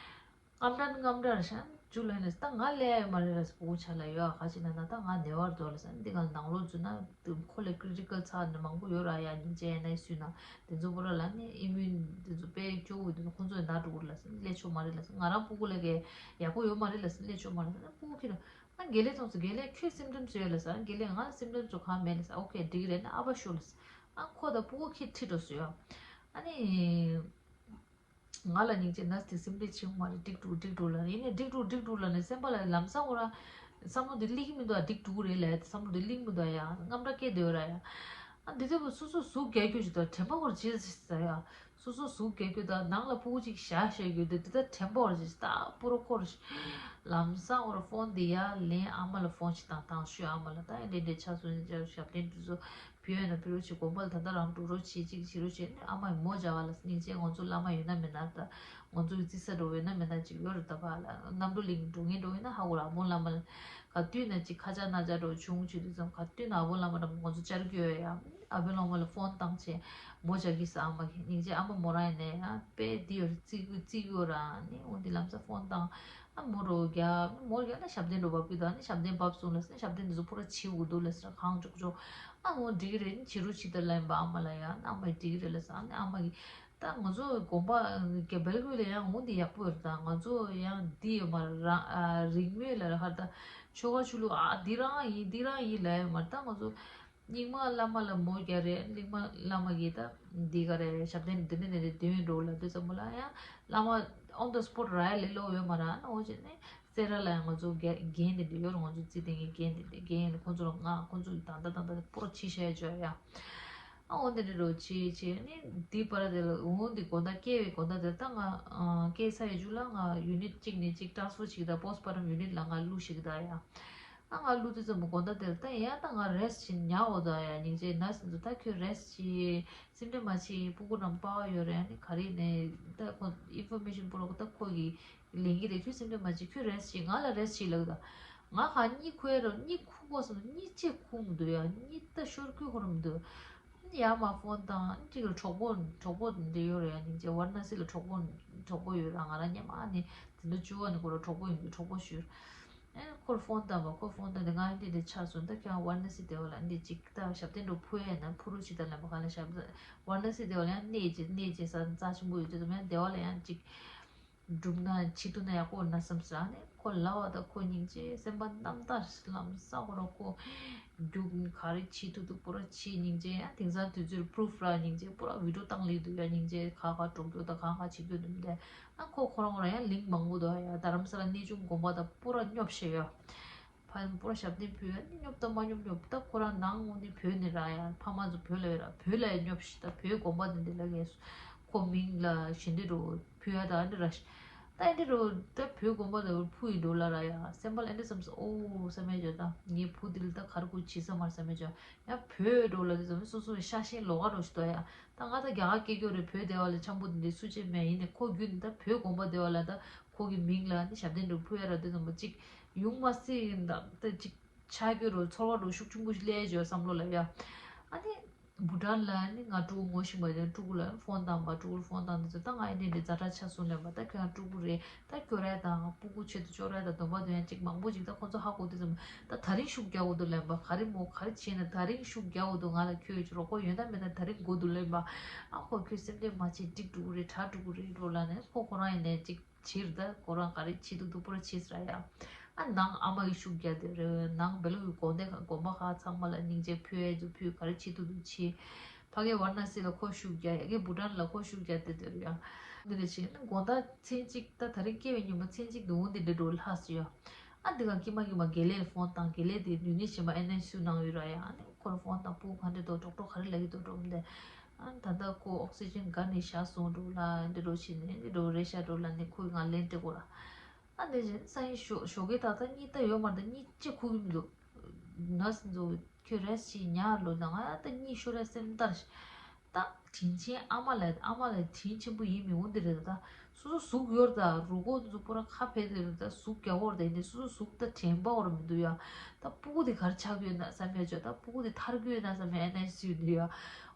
རྔམ་དྲག་རྔམ་དྲག་རེད་ཤག་མཇུག་ལ་ནས་ད་ང་ལས་ཡ་མ་རེད་ལ་སྤུ་གུ་ཆ་ལ་ཡོད་ཨ། ག་ཅི་ན་ན་ད་ང་ནད་པར་འགྲོ་ལ་ས་འདི་ག་ནང་ལོགས་འཛུལ་ན་ཁོ་ལས་ཀི་རི་ཊི་ཀལ་ཚ་ནས་མང་པོ་ཡོད་ར་ཡ། སྙིང་རྗེ་ཨེན་ཨའི་སི་ཡུ་ན་དེ་ཚོ་པོ་ར་ལ་ནི་ཨི་མུན་དེ་ཚོ་དཔེ་སྐྱོ་བོ་དེ་ཚོ་ཁོང་ཚོ་ཡི་ན་འགྲོ་གི་རེད་ལ་ས་སླེབས་ཆོག་མ་རེད་ལ་ས། ང་རང་སྤུ་གུ་ལ་གས་ཡག་པོ་ཡོད་མ་རེད་ལ་ས་སླེབས་ཆོག་མ་རེད་ལ་ས་སྤུ་གུ་ཁྱེར་ར། ཨ་དགེ་ལེགས་མཐོང་སོང་། དགེ་ལེགས་ཁྱོད་སིམ་ཊམ་སུ་ཡོད་ལ་ས། དགེ་ལེགས་ང་ལ་སིམ་ཊམ་སུ་གང་མེད་ལ་ས། ཨོ་ཁེ་འགྲིག་རེད་ན་ཨ་ཕ་ཤོག་ལ་ས། ཨ་ཁོ་ད་སྤུ་གུ་ཁྱེར་ཁྲིད་འགྲོ་སུ་ཡོད། ཨ་ནི། ང་ལ་སྙིང་རྗེ་ན་དེ་སེམས་ཁྲལ་བྱེད་དགོས་མ་རེད། འགྲིག་འགྲོ་འགྲིག་འགྲོ་ལབ་ནས་ཡིན་ནས་འགྲིག་འགྲོ་འགྲིག་འགྲོ་ལབ་ནས་སེམས་པ་ལ་ལམ་སང་འོ་ར། བསམ་བློ་འདི་སླེབས་ཀྱི་མི་འདུག་ཨ། འགྲིག་འགྲོ་གི་རེད་ལབ་བསམ་བློ་འདི་སླེབས་ཀྱི་མི་འདུག་ཨ། ཡ་རྔམ་དྲག་སྐད་བསྡད་ཡོད་ར་ཡ། ཨ་འདི་ཚོ་སོ་སོ་ཟུག་རྒྱག་རྒྱུ་ཞིག་དང་དྲན་པ་འོར་བྱེད་ཟེར་ཡ། སོ་སོ་ཟུག་རྒྱག་རྒྱུ་དང་ནང་ལ་སྤུ་གུ་གཅིག་བཞག་བཞག་རྒྱུ་འདི་འདི་ད་དྲན་པ་འོར་བྱེད་ད་པུ་རོ་འཁོར། ལམ་སང་འོར་ཕོན་འདི་ཡ་ལེན། ཨ་མ་ལ་ཕོན་ཞིག་དང་དང་ཞུས། ཨ་མ་ལ་ད་ཡ་འདྲེ་འདྲེ་ཆ་སོང་ཞབས་བརྟན་འདི་ཚོ། བུ་ཡོད་ན་བུ་རོ་ཆེ་དགོན་པ་ལ་ད་ལྟ་རང་འགྲོ་རོགས་བྱེད་ཅིག་བྱེད་རོགས་བྱེད་ནས་ཨ་མ་ཡི་མོ་བྱ་བ་ལ་སྙིང་རྗེ། ང་ཚོ་བླ་མ་ཡོད་ན་མེད་ན་ད་ང་ཚོ་ཡི་རྩི་ས་འགྲོ་ཡོད་ན་མེད་ན་ཅིག་ཡོད་རེད་ད་བ་ལ། གནམ་གྲུ་གླིང་འགྲོ་ངེས་འགྲོ་ཡིན་ན་ཧ་གོ་ར་ཨ་བོ་བླ་མ་ལ་ག་དུས་ན་ཅིག་ཁ་ཆག་སྣ་ཆག་འགྲོ་བྱུང་བྱེད་དུས་ཙམ་ག་དུས་ན་ཨ་བོ་བླ་མ་ར་ང་ཚོ་བཅར་རྒྱུ་ཡོད་ཡ། ཨ་བོ་བླ་མ་ལ་ཕོན་བཏང་བྱས་མོ་བྱ་གི་ས་ཨ་མ་གི་སྙིང་རྗེ། ཨ་མ་མོ་རང་ཡིན་ནས་ཡ་དཔེ་འདི་ཡོད་རེད་རྩི་གི་རྩི་གི་ཡོད་ར་ནི་འོ་འདི་ལམ་ས་ཕོན་བཏང་། ཨ་མོ་རོ་རྒྱ་མོ་རྒྱ་ན་ཞབས་བརྟན་འགྲོ་བབ་ཀྱི་ད་ནི་ཞབས་བརྟན་བབ་སོང་ལ་ས་ནི་ཞབས་བརྟན་འདི་ཚོ་པུ་ར་བྱེད་དགོས་འདུག་ལ་ས་གང་ཅོག་ཅོག་ཨ་མོ་འགྲིག་གི་རེད་ནི་བྱེད་རོགས་བྱེད་ད་ལ་ཡིན་པ་ཨ་མ་ལ་ཡ་ཨ་མ་ཡི་འགྲིག་གི་རེད་ལ་ས་ནི་ཨ་མ་གི་ད་ང་ཚོ་དགོན་པ་རྒྱ་བལ་ཀུ་ལ་ཡང་འོང་འདི་ཡག་པོ་ཡོད་ད། ང་ཚོ་ཡང་འདི་ཡོད་མ་རང་རིང་མོས་ལ་ཧར་ད་ཆོ་ག་ཆུ་ལུག་ཨ་འདི་རང་ཡིན་འདི་རང་ཡིན་ལ་ཡོད་མ་ད་ང་ཚོ། རྙིང་མ་བླ་མ་ལ་མོ་རྒྱ་རེད། རྙིང་མ་བླ་མ་གིས་ད་འདི་ག་རེ་ཞབས་བརྟན་འདི་ནས་འདི་ནས་འདོན་འགྲོ་ལ་དུས་ཙམ་པ་ལ་ཡང་བླ་མ་on the spot ར་ཡ་ལེ་ལོ་ཡོད་མ་ར་ན་འོ་ཅེ་ནས་སེ་ར་ལ་ཡང་ང་ཚོ་རྒྱ་རྒན་དེ་འདི་ཡོད་ར་ང་ཚོ་རྩིས་ལྡན་གྱི་རྒན་དེ་འདི་རྒན་ཡིན་ཁོང་ཚོ་ལ་ང་ཁོང་ཚོ་ལ་ད་ད་ད་ད་པོ་ར་ཕྱི་ཤ་ཡ་ཅོ་ཡ། ཨ་འོ་འདི་འདྲ་རོ་ཆེ་ཆེ་ནི་འདི་པ་ར་དེ་ལ་འོ་འདི་དགོང་དག་སྐྱེ་བའི་དགོང་དག་དེ་ལ་ད་ང་སྐྱེ་ས་ཡི་མཇུག་ལ་ང་ཡུ་ནིཊ་གཅིག་ནས་གཅིག་transfer བྱེད་ཀྱི་ད་postpartum unit ལ་ང་བླུགས་ཤིག་གི་ད་ཡ། ཨ་ང་ལུས་དུས་ཙམ་པ་དགོང་དག་དེར་ད་ཡ་ད་ང་rest བྱེད་ཉག་འོ་ད་ཡ་སྙིང་རྗེ་ན་ཟིན་དུ་ད་ཁྱོད་rest བྱེད་སེམས་ཁྲལ་མ་བྱེད་སྤུ་གུ་རྣམས་པ་བ་ཡོད་རེད་ཨ་ནི་ག་རེ་ནས་ད་ཁོ་information པོ་རོགས་ད་ཁོ་གི་ལེན་གི་རེད་ཁྱོད་སེམས་ཁྲལ་མ་བྱེད་ཁྱོད་rest བྱེད་ང་ལ་rest བྱེད་ལབ་ད་ང་ག་གཉིད་ཁུག་ཡ་རོ་གཉིད་ཁུག་གོ་སོང་གཉིད་ཅེས་ཁུག་མི་འདུག་ཡ་གཉིད་ད་ཤོར་ཁུག་ཁོ་ར་མི་འདུག་ཡ་མ་phone བཏང་གཅིག་ལ་གྲོགས་པོ་གྲོགས་པོ་འདི་ཡོད་རེད་ཡ་སྙིང་རྗེ་ཝར་ན་སི་ལ་གྲོགས་པོ་གྲོགས་པོ་ཡོད་ར་ང་ར་མཉམ་ཨ་ནི་དེ་འདྲ་བཅུ་བ་ནི་ཁོ་ར་གྲོགས་པོ་ཡིན་གྲོགས་པོ་ཞུ། ཨེ་ཁོར་ཕོན་བཏང་བ་ཁོ་ཕོན་བཏང་དེ་ང་འདི་འདི་ཆགས་སོང་ད་ཁྱོད་ཝར་ན་སི་དེ་བ་ལ་འདི་ཅིག་ད་ཞབས་བརྟན་འགྲོ་ཕུ་ཡ་ན་ཕུ་རུ་ཅི་ད་ལ་མ་ག་ལ་ཞབས་ཝར་ན་སི་དེ་བ་ལ་ཡང་གནས་ཅི་གནས་ཅི་ས་རྩ་ཆེན་པོ་ཡོད་དུས་ཙམ་ཡང་དེ་བ་ལ་ཡང་ཅིག་སྒྲུབ་ན་བྱེད་ཐུབ་ན་ཡག་པོ་ན་བསམ་ཟ་ནས་ཁོ་ལ་བ་ད་ཁོ་སྙིང་རྗེ་སེམས་པ་རྣམ་དག་ལམ་སང་ཁོ་ར་ཁོ་རྒྱུག་ག་རེ་བྱེད་ཐུབ་ཐུབ་པོ་ར་བྱེད་སྙིང་རྗེ་ཡང་དེང་སང་དུས་ཚོད་proof ར་སྙིང་རྗེ་པོ་ར་video བཏང་ལེ་འདུག་ཡ་སྙིང་རྗེ་ཁ་ཁ་འགྲོ་རྒྱུ་ད་གང་ག་བྱེད་རྒྱུ་འདུག་མི་འདུག་ཨ་ཁོ་ཁོ་རང་ཁོ་རང་ཡང་link མང་པོ་འདུག་ཡ་རྡ་རམ་ས་ལ་གནས་ཆུང་དགོན་པ་དང་པུ་ར་སྙོབ་ཤེས་ཡོད། ཕ་ཡུམ་པུ་ར་ཞབས་བརྟན་ཕུལ་ཡ་ནི་སྙོབ་དང་མ་སྙོབ་སྙོབ་ད་ཁོ་རང་ནང་ངོ་ནི་བོད་ནས་ར་ཡ་ཕ་མ་ཚོ་བོད་ལ་ཡོད་ར་བོད་ལ་ཡ་སྙོབ་ཤི་ད་བོད་དགོན་པ་དེ་འདི་ལ་ངས་ཁོ་མིང་ལ་ཞི་འདི་རུ་ཕུལ་ཡ་ད་འདི་ར་ཤི་ད་འདི་རུ་ད་བོད་དགོན་པ་དེ་ཕུ་ཡི་འགྲོ་ལ་ར་ཡ་སེམས་པ་ལ་འདི་བསམ་སོ་ཨོ་བསམ་ཡ་ཇོ་ད་ངའི་བུ་འདི་ལ་ད་ག་རེ་དགོས་བྱེད་ས་མ་རེད་བསམ་ཡ་ཇོ། ཡང་བོད་འགྲོ་ལ་དེ་ཚོ་སོ་སོའི་ཤ་ཞེན་ལོགས་ཀ་རོ་ཞིག་ཏོ་ཡ། ད་ང་ད་རྒྱ་གར་སྐད་སྐྱོ་རེད་བོད་སྡེ་བ་ལ་འཆམ་པོ་འདི་འདྲའི་སུ་ཆེ་མེད་ཡིན་ནས་ཁོ་རྒྱུད་ནི་ད་བོད་དགོན་པ་སྡེ་བ་ལ་ད་ཁོ་གི་མིང་ལ་ནི་ཞབས་བརྟན་འགྲོ་ཕུལ་ཡ་ར་དེ་ཚོ་མ་གཅིག་ཡོང་མ་སྲིད་ཡིན་ད་ད་གཅིག་ཆ་སྐྱོ་རོ་ཚོར་བ་རོ་ཤུགས་ཆུང་པོ་ཞིག་སླེབས་བྱོས་བསམ་བློ་ལ་ཡ། ཨ་ནི་བུ་ཊན་ལ་ནི་ང་ཕྲུ་གུ་ངོ་ཤེས་པ་ཡིན་ཕྲུ་གུ་ལ་ཕོན་བཏང་པ་ཕྲུ་གུར་ཕོན་བཏང་དུས་ད་ང་ཨེ་འདྲ་འདྲ་ཛ་དྲག་ཆགས་སོང་ལབ་པ་ད་ཁྱོད་རང་ཕྲུ་གུ་རེད། ད་སྐྱོ་ར་དང་སྤུ་གུ་ཆེད་དུ་སྐྱོ་ར་དང་སྡོམ་པ་དོན་ཡང་གཅིག་མང་པོ་ཅིག་ད་ཁོ་ཚོ་ཧ་གོ་དུས་ཙམ་ད་ད་རིང་ཤུགས་རྒྱག་དགོས་འདུག་ལབ་པ་ག་རེ་མོ་ག་རེ་བྱས་ན་ད་རིང་ཤུགས་རྒྱག་དགོས་འདུག་ང་ལ་ཁྱོད་ཀྱི་རོགས་པ་ཡོད་ན་མེད་ན་ད་རིང་དགོས་འདུག་ལབ་པ་ཨ་ཁོ་ཁྱོད་སེམས་ཁྲལ་མ་བྱེད་འགྲིག་འགྲོ་གི་རེད་དྲག་འགྲོ་གི་རེད་འགྲོ་ལབ་ནས་ཁོ་ཁོ་རང་ཡིན་ནས་ཅིག་ཕྱིར་ད་ཁོ་རང་ག་རེ་བྱེད་ཐུབ་ཐུབ་པོ་ར་བྱེད་ཟེར་ཡ། ཨ་ནང་ཨ་མ་གི་ཤུགས་རྒྱག་དེ་རེད་ནང་བེ་ལུ་གི་དགོན་སྡེ་ཁག་དགོན་པ་ཁག་ཚང་མ་ལ་སྙིང་རྗེ་ཕུལ་ཡ་ཚོ་ཕུལ་ག་རེ་བྱེད་ཐུབ་ཐུབ་བྱེད། ཕ་གི་ཝར་ན་སི་ལ་ཁོ་ཤུགས་རྒྱག་ཡ་གི་བུ་ཊན་ལ་ཁོ་ཤུགས་རྒྱག་དེ་དེ་རུ་ཡ། འདི་འདྲ་བྱས་ན་དགོང་དག་མཚན་གཅིག་ད་ད་རིང་སྐྱེ་བའི་ཉིན་མོ་མཚན་གཅིག་ཏུ་འོང་འདི་འདྲ་འགྲོ་ལྷག་སུ་ཡ། ཨ་འདི་ག་ཀི་མ་ཀི་མ་དགེ་ལེགས་ལ་ཕོན་བཏང་དགེ་ལེགས་དེ་ནུས་ནུས་བྱེད་མ་ཨེ་ནས་སུ་ནང་ཡོད་ར་ཡ་ཨ་ནི་ཁོ་ལ་ཕོན་བཏང་སྤུ་གུ་ག་འདྲ་འདུག་ཌོག་ཊར་ག་རེ་ལབ་ཀྱི་འདུག་འགྲོ་མི་འདི། ཨ་ད་ལྟ་ཁོ་ཨོག་སི་ཇན་ག་ནས་བཞག་སོང་འགྲོ་ལ་འདི་འགྲོ་བྱས་ནས་འདི་འགྲོ་རེད་ཤག་འགྲོ་ལ་ནས་ཁོས་ང་ལན་སྤྲད་གོ་ར། ཨ་འདི་བཞིན་སང་ཉིན་ཞོགས་ཞོགས་ཀས་ད་ལྟ་གཉིད་ད་ཡོད་མ་རེད། ད་གཉིད་ཅི་ཁུག་གི་མི་འདུག་ནར་སི་ཚོ་ཁྱོད་རེ་སི་ཊི་བྱས་ཉལ་ལོ་ལ་ང་ད་གཉིད་ཤོར་ར་སེམས་འདར་ཤག་ད་དྲིན་ཆེན་ཨ་མ་ལ་ཨ་མ་ལ་དྲིན་ཆེན་པོ་ཡིན་མི་འོང་འདི་རེད། ད་སོ་སོ་གཟུགས་ཡོར་ད་རུ་གོ་འཛུགས་པོ་ར་ཁ་ཕེ་དེ་རེད། ད་གཟུགས་རྒྱ་བོར་ད་ཡིན་ནི་སོ་སོ་གཟུགས་ད་དྲན་པ་བོར་མི་འདུག་ཡ། ད་སྤུ་གུ་དེ་གར་ཆགས་ཡོད་ན་བསམ་ཡ་ཅོ། ད་སྤུ་གུ་དེ་ཐར་གི་ཡོད་ན་བསམ་ཡ་ཨེ་ན་སུས་འདུག་ཡ།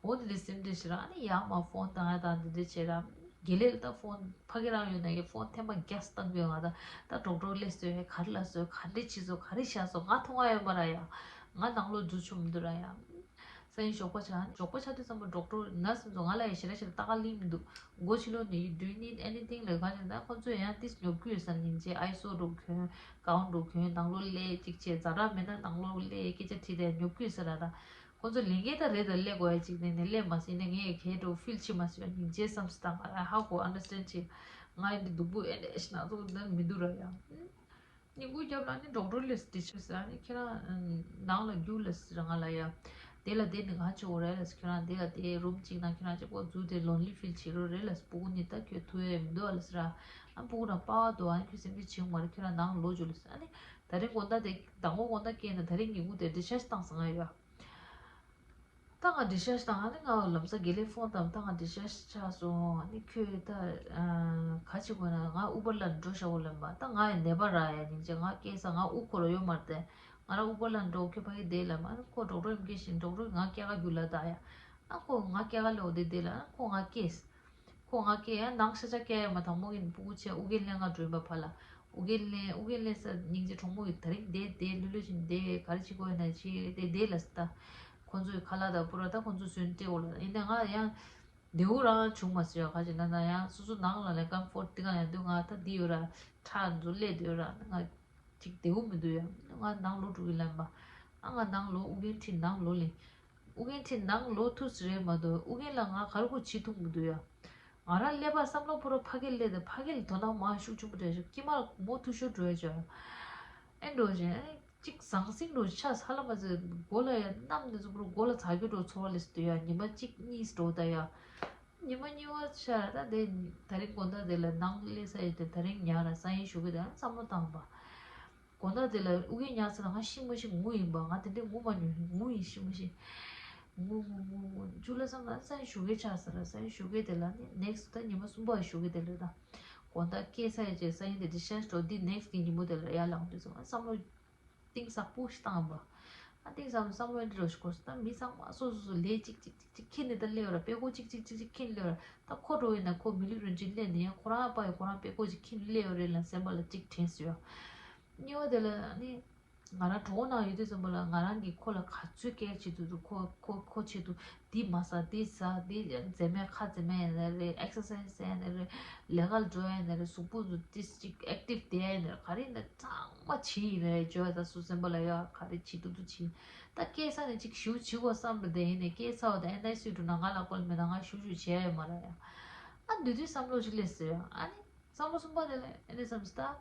འོ་འདི་འདྲ་སེམས་ཁྲལ་ཞིག་རང་ནི་ཡང་མ་ཕོན་བཏང་ཡ་དང་འདི་འདྲ་བྱེད་ར། དགེ་ལེགས་ལ་ད་ཕོན་ཕ་གི་རང་ཡོད་ན་ཡ་ཕོན་ཐེངས་མ་བརྒྱ་བཏང་གི་ཡོད། ང་ད་ད་ཌོག་ཊར་སླེབས་སོང་ཡ། ག་རེ་ལ་སོང་ག་འདྲ་བྱེད་སོང་ག་རེ་བྱ་སོང་ང་མཐོང་ཡ་ཡོད་མ་ར་ཡ། ང་ནང་ལོགས་འཛུལ་ཆོག་མི་འདུག་ར་ཡ། སང་ཉིན་ཞོགས་པ་ཆགས་ཞོགས་པ་ཆགས་དུས་ཙམ་པ་ཌོག་ཊར་ནར་སི་ཚོ་ང་ལ་ཡ་ཞེ་དྲག་ཞེ་དྲག་ལྟ་ག་སླེབས་མི་འདུག་སྒོ་ཕྱི་ལོགས་ནས། Do you need anything? ལབ་ག་ཅིག་ད་ཁོ་ཚོས་ཡང་ཏིས་ཉོབ་གི་ཡོད་ས། སྙིང་རྗེ་ཨའི་སོ་འགྲོ་གྱོན་གའུན་འགྲོ་གྱོན་ནང་ལོགས་སླེབས་ཅིག་བྱས། ཛ་ར་མེད་ན་ནང་ལོགས་སླེབས་སྐད་ཆ་དྲིས་ཏེ་ཉོབ་གི་ཡོད་ས་ར། ད་ཁོ་ཚོ་ལས་འགན་ད་རེད། ད་སླེབས་དགོས་ཡ་ཅིག་ནས་ནས་སླེབས་མ་སོང་ནས་ངས་གས་འགྲོ་ཧྥིལ་བྱེད་མ་སོང་། སྙིང་རྗེ་བསམ་སོང་། ད་ང་ཧ་གོ་ཨན་ཌར་སི་ཊེན་ཌི་བྱེད། ང་ཡིན་འདི་སྡུག་པོ་ཨེ་འདྲ་ཞིག་ན་ཚོ་ད་མི་འདུག་ར་ཡ། སྙིང་ཁུང་རྒྱབ་ལ་ནི་ཌོག་ཊར་ལས་ཌི་ཆར་ཟེར། ཨ་ནི་ཁྱེད་རང་ནང་ལ་རྒྱུགས་ལ་ཟེར་ང་ལ་ཡ། དེ་ལ་དེ་ནི་ང་ཆོ་རེད་ལ་ཟེར། ཁྱེད་རང་དེ་ལ་དེ་རུམ་གཅིག་ནང་ཁྱེད་རང་གཅིག་པོ་འཛུལ་ཏེ་ལོན་ལི་ཧྥིལ་བྱེད་རོགས་རེད་ལ་ཟེར། སྤུ་གུ་ནི་ད་ཁྱོད་ཐུག་ཡས་མི་འདུག་ཨ་ལ་ཟེར། ཨ་སྤུ་གུ་རང་པ་བ་འདུག་ཨ་ནི་ཁྱོད་སེམས་ཁྲལ་བྱེད་དགོས་མ་རེད། ཁྱེད་རང་ནང་ལོག་འཇུག་ལ་ཟེར། ཨ་ནི་ད་རིང་དགོང་དག་དེ་དང་པོ་དགོང་དག་སྐྱེས་ན་ད་རིང་ཉིན་གུང་དེ་ཌི་ཆར་ཇི་བཏང་སོང་ང་ཡ། ད་ང་ཌི་ཆར་ཇི་བཏང་ཨ་ནི་ང་ལམ་སང་དགེ་ལེགས་ཕོན་བཏང་། ད་ང་ཌི་ཆར་ཇི་ཆགས་སོང་། ཨ་ནི་ཁྱོད་ད་ག་བྱེད་དགོས་ན་ང་ཨུ་བར་ལ་འགྲོ་ཤག་འོ་ལབ་པ། ད་ང་ཡི་ནད་པ་ར་ཡ་སྙིང་རྗེ། ང་སྐྱེས་ས་ང་དབུ་འཁོར་ཡོད་མ་རེད་དེ། ང་རང་ཨུ་བར་ལ་འགྲོ་ཁྱོད་ཕ་གི་བསྡད་ལབ་མ། ཨ་ནི་ཁོ་ཌོག་ཊར་ཡོད་མཁན་ཞིག་ཌོག་ཊར་ང་སྐྱེལ་ག་རྒྱུགས་ལ་ད་ཡ། ཨ་ཁོ་ང་སྐྱེལ་ག་ལོག་བསྡད་བསྡད་ལ་ཨ་ཁོ་ང་སྐྱེས། ཁོ་ང་སྐྱེས་ཡ་ནང་ཤ་ཆ་སྐྱེལ་ཡ་མ་དང་མོ་གི་སྤུ་གུ་ཆེ་ཨུ་རྒྱན་གླིང་ང་འགྲོ་ཡིན་པ་ཕ་ལ། ཨུ་རྒྱན་གླིང་ཨུ་རྒྱན་གླིང་ས་སྙིང་རྗེ་གྲོགས་མོ་གི་ད་རིང་བསྡད་བསྡད་ལྷོད་ལྷོད་བཞིན་བསྡད། ག་རེ་བྱེད་དགོས་ཡོད་ན་བྱེད་བསྡད་བསྡད་ལ་ཟེར། ད་ཁོ་ཚོའི་ཁ་ལག་དང་པུ་ར་ད་ཁོ་ཚོ་བཟོས་ནས་སྤྲད་འོ་ལ། ཡིན་ནའི་ང་ཡང་བདེ་བོ་རང་བྱུང་མ་སོང་ཡ། ག་ཅིག་ན་ན་ཡང་སོ་སོ་ནང་ལ་ལས་ཀམ་ཕོར་ཊི་དེ་ག་ཡང་འདུག་ང་ད་འདི་ཡོད་ར་ཁྲག་འཛུལ་སླེབས་འདུག་ཡོད་ར། ང་ཅིག་བདེ་བོ་མི་འདུག་ཡ། ང་ནང་ལོག་འགྲོ་གི་ལབ་པ། ཨ་ང་ནང་ལོག་ཨུ་རྒྱན་ཁྲིད་ནང་ལོག་ལེ། ཨུ་རྒྱན་ཁྲིད་ནང་ལོག་ཐུག་ས་རེད་མ་གཏོགས་ཨུ་རྒྱན་ལ་ང་ག་རེ་ཁོ་བྱེད་ཐུབ་མི་འདུག་ཡ། ང་རང་སླེབས་པ་བསམ་བློ་ཕོ་རོ་ཕ་གི་སླེབས་དེ་ཕ་གི་ལ་དོ་སྣང་མང་ཤུགས་ཆེན་པོ་སྤྲད་ཤག་དཀྱིལ་མ་ལ་མོ་ཐུག་ཤོར་འགྲོ་ཡ་ཅོ་ཡ། ཨེ་འགྲོ་བཞིན་ཨེ་གཅིག་ཟང་ཟིང་འགྲོ་ཆ་ས་ལ་མ་ཟེར་མགོ་ལ་ཡ་གནམ་ནས་ཟུག་པོ་ར་མགོ་ལ་ཚ་གྱོ་འགྲོ་ཚོར་བ་ལས་སུ་དུ་ཡ་ཉི་མ་གཅིག་གཉིས་འགྲོ་ད་ཡ། ཉི་མ་གཉིས་པ་ཆ་ད་དེ་ད་རིང་དགོང་དག་དེ་ལ་ནང་སླེབས་ས་ཡོད་དེ་ད་རིང་ཉལ་ར་སང་ཉིན་ཞུ་གི་དེ་བསམ་བློ་བཏང་པ། དགོང་དག་དེ་ལ་ཨུ་རྒྱན་ཉལ་ས་ལ་ང་ཤི་མ་ཤི་ངུ་ཡིན་པ། ང་དེ་འདྲའི་ངུ་མ་མྱོང་། ངུ་ཡིན་ཤི་མ་ཤི། ངུ་ངུ་ངུ་ངུ་ཅུ་ལ་བསམ་ན་སང་ཉིན་ཞུ་གི་ཆགས་ས་ར། སང་ཉིན་ཞུ་གི་དེ་ལ་ནི་ནེག་སི་ཊི་ད་ཉི་མ་གསུམ་པ་ཞུ་གི་དེ་ལ་ད་དགོང་དག་སྐྱེས་ས་ཡོད་ཅེས་སང་ཉིན་དེ་ཌི་ཆར་ཇི་འགྲོ་འདི་ནེག་སི་ཊི་གི་ཉིན་མོ་དེ་ལ་ཡར་ལངས་དུས་ཙམ་བསམ་བློ་གཏིང་ཟབ་པོ་ཞིག་བཏང་བ། ཨ་གཏིང་ཟབ་བསམ་བློ་འདི་འདྲ་ཞིག་འཁོར་སོང་། ད་མི་ཚང་མ་སོ་སོ་སོ་ལས་གཅིག་གཅིག་གཅིག་གཅིག་ཁྱེར་ནས་ད་སླེབས་ཡོད་ར། དཔེ་ཁོ་གཅིག་གཅིག་གཅིག་གཅིག་ཁྱེར་ནས་སླེབས་ཡོད་ར། ད་ཁོ་འགྲོ་ཡིན་ན་ཁོ་མི་ལུས་རིན་ཆེན་སླེབས་ནས་ཡང་ཁོ་རང་པ་ཡི་ཁོ་རང་དཔེ་ཁོ་གཅིག་ཁྱེར་ནས་སླེབས་ཡོད་རེད་ལ་སེམས་པ་ལ་གཅིག་དྲན་སོང་ཡ། གཉིས་པ་དེ་ལ་ནི་ང་རང་གྲོགས་པོ་ནང་ཡོད་དུས་ཙམ་པ་ལ་ང་རང་གིས་ཁོ་ལ་ག་ཚོད་སྐད་ཆ་བྱེད་དུས་ཁོ་ཁོ་ཁོ་ཆེད་དུ་འདི་མ་ཟ་འདི་ཟ་འདི་མཛེས་མའི་ཁ་མཛེས་མ་ཡིན་ན་རེད། ཨེག་སར་སའི་ཛི་ཡིན་ན་རེད། ལས་ཀ་ལ་འགྲོ་ཡ་ཡིན་ན་རེད། གཟུགས་པོ་འདི་ཏིས་ཅིག་ཨེག་ཊིབ་བསྡད་ཡ་ཡིན་ན་རེད། ག་རེ་ཡིན་ན་ཚང་མ་བྱེད་ཡིན་ན་རེད། བརྗོད་ཡ་ད་སུ་སེམས་པ་ལ་ཡ་ག་རེ་བྱེད་ཐུབ་ཐུབ་བྱེད། ད་སྐྱེས་ས་ནས་ཅིག་ཞུ་བྱེད་དགོས་བསམ་པ་དེ་ཡིན་ནས་སྐྱེས་ཚར་བ་དང་ཨེན་ཨའི་སི་ཡུ་འགྲོ་ན་ང་ལ་ཀོལ་མེད་ན་ང་ཞུ་ཞུ་བྱེད་ཡ་ཡོད་མ་རེད་ཡ། ཨ་འདི་དུས་བསམ་བློ་ཅིག་སླེབས་ཟེར་ཡ། ཨ་ནི་བསམ་བློ་གསུམ་པ་དེ་ལ་ཨེ་ནས་བསམ་ས་ད།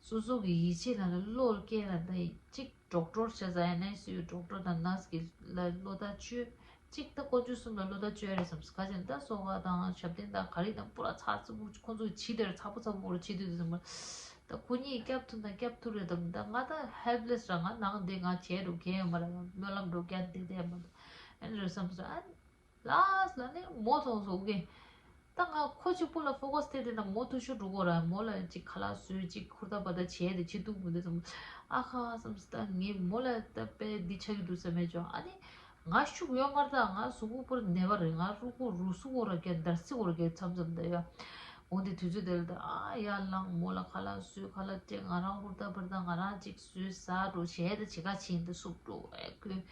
སོ་སོ་གི་ཡིད་ཆེས་ལ་ནི་བློ་སྐྱེས་ལ་ད་གཅིག་ཌོག་ཊར་བྱས་ཙང་ཨེན་ཨའི་སི་ཡུ་ཌོག་ཊར་དང་ནར་སི་གི་ལ་བློ་ཐག་ཆོད། གཅིག་ད་དཀོན་མཆོག་གསུམ་ལ་བློ་ཐག་ཆོད་རེད་བསམ་སོང་། ག་ཅིག་ད་སོ་ག་དང་ཞབས་བརྟན་དང་ག་རེ་དང་པུ་ར་ཚགས་ཚུད་པོ་ཁོ་ཚོ་གི་བྱིས་དེར་ཚ་པོ་ཚ་པོ་རུ་བྱེད་དུས་དུས་ཙམ་པ་ད་ཁོ་གཉིས་སྐྱབས་ཐུབ་ན་སྐྱབས་ཐུབ་རེད་དམ། ད་ང་ད་ཧེལ་པ་ལེ་སི་ར། ང་ནང་འདི་ང་བྱས་འགྲོ་མཁན་ཡོད་མ་རེད། སྨོན་ལམ་འགྲོ་མཁན་དེ་དེ་ཡོད་མ་རེད། ཨེ་ནས་རེད་བསམ་སོང་ཨ། ལཱ་སི་ལ་ནི་མོ་མཐོང་སོང་གི། ད་ང་ཁོ་གཅིག་པུ་ལ་ཕོ་ཀ་སི་བསྟན་དེ་ན་མོ་ཐུག་ཤོར་འགྲོ་གོ་ར། མོ་ལ་ཅིག་ཁ་ལག་བཟོས་ཅིག་ཧུར་ཐག་པ་ད་བྱས་ཏེ་བྱེད་ཐུབ་མི་འདུག་བསམ། ཨ་ཁ་བསམ་སི་ད་ངས་མོ་ལ་ད་དཔེ་འདི་ཆགས་ཀྱི་འདུག་བསམ་མེད་ཅོ། ཨ་ནི་ང་ཤུགས་ཡོད་མ་རེད། ད་ང་གཟུགས་པོ་པུར་ནད་པ་རེད། ང་རུ་ཁུ་རུ་སུ་གོ་ར་རྒྱ་འདར་སི་གོ་ར་རྒྱ་མཚམས་མཚམས་ད་ཡ། འོ་འདི་དུས་ཚོད་དེ་ལ་ད་ཨ་ཡར་ལངས་མོ་ལ་ཁ་ལག་བཟོས། ཁ་ལག་སྤྲད། ང་རང་ཧུར་ཐག་པར་ད་ང་རང་ཅིག་བཟོས་ཟ་འགྲོ་བྱས་ད་བྱེད་ཀ་ཕྱིན་ད་སུབ་འགྲོ་ཨེ་ཁོས།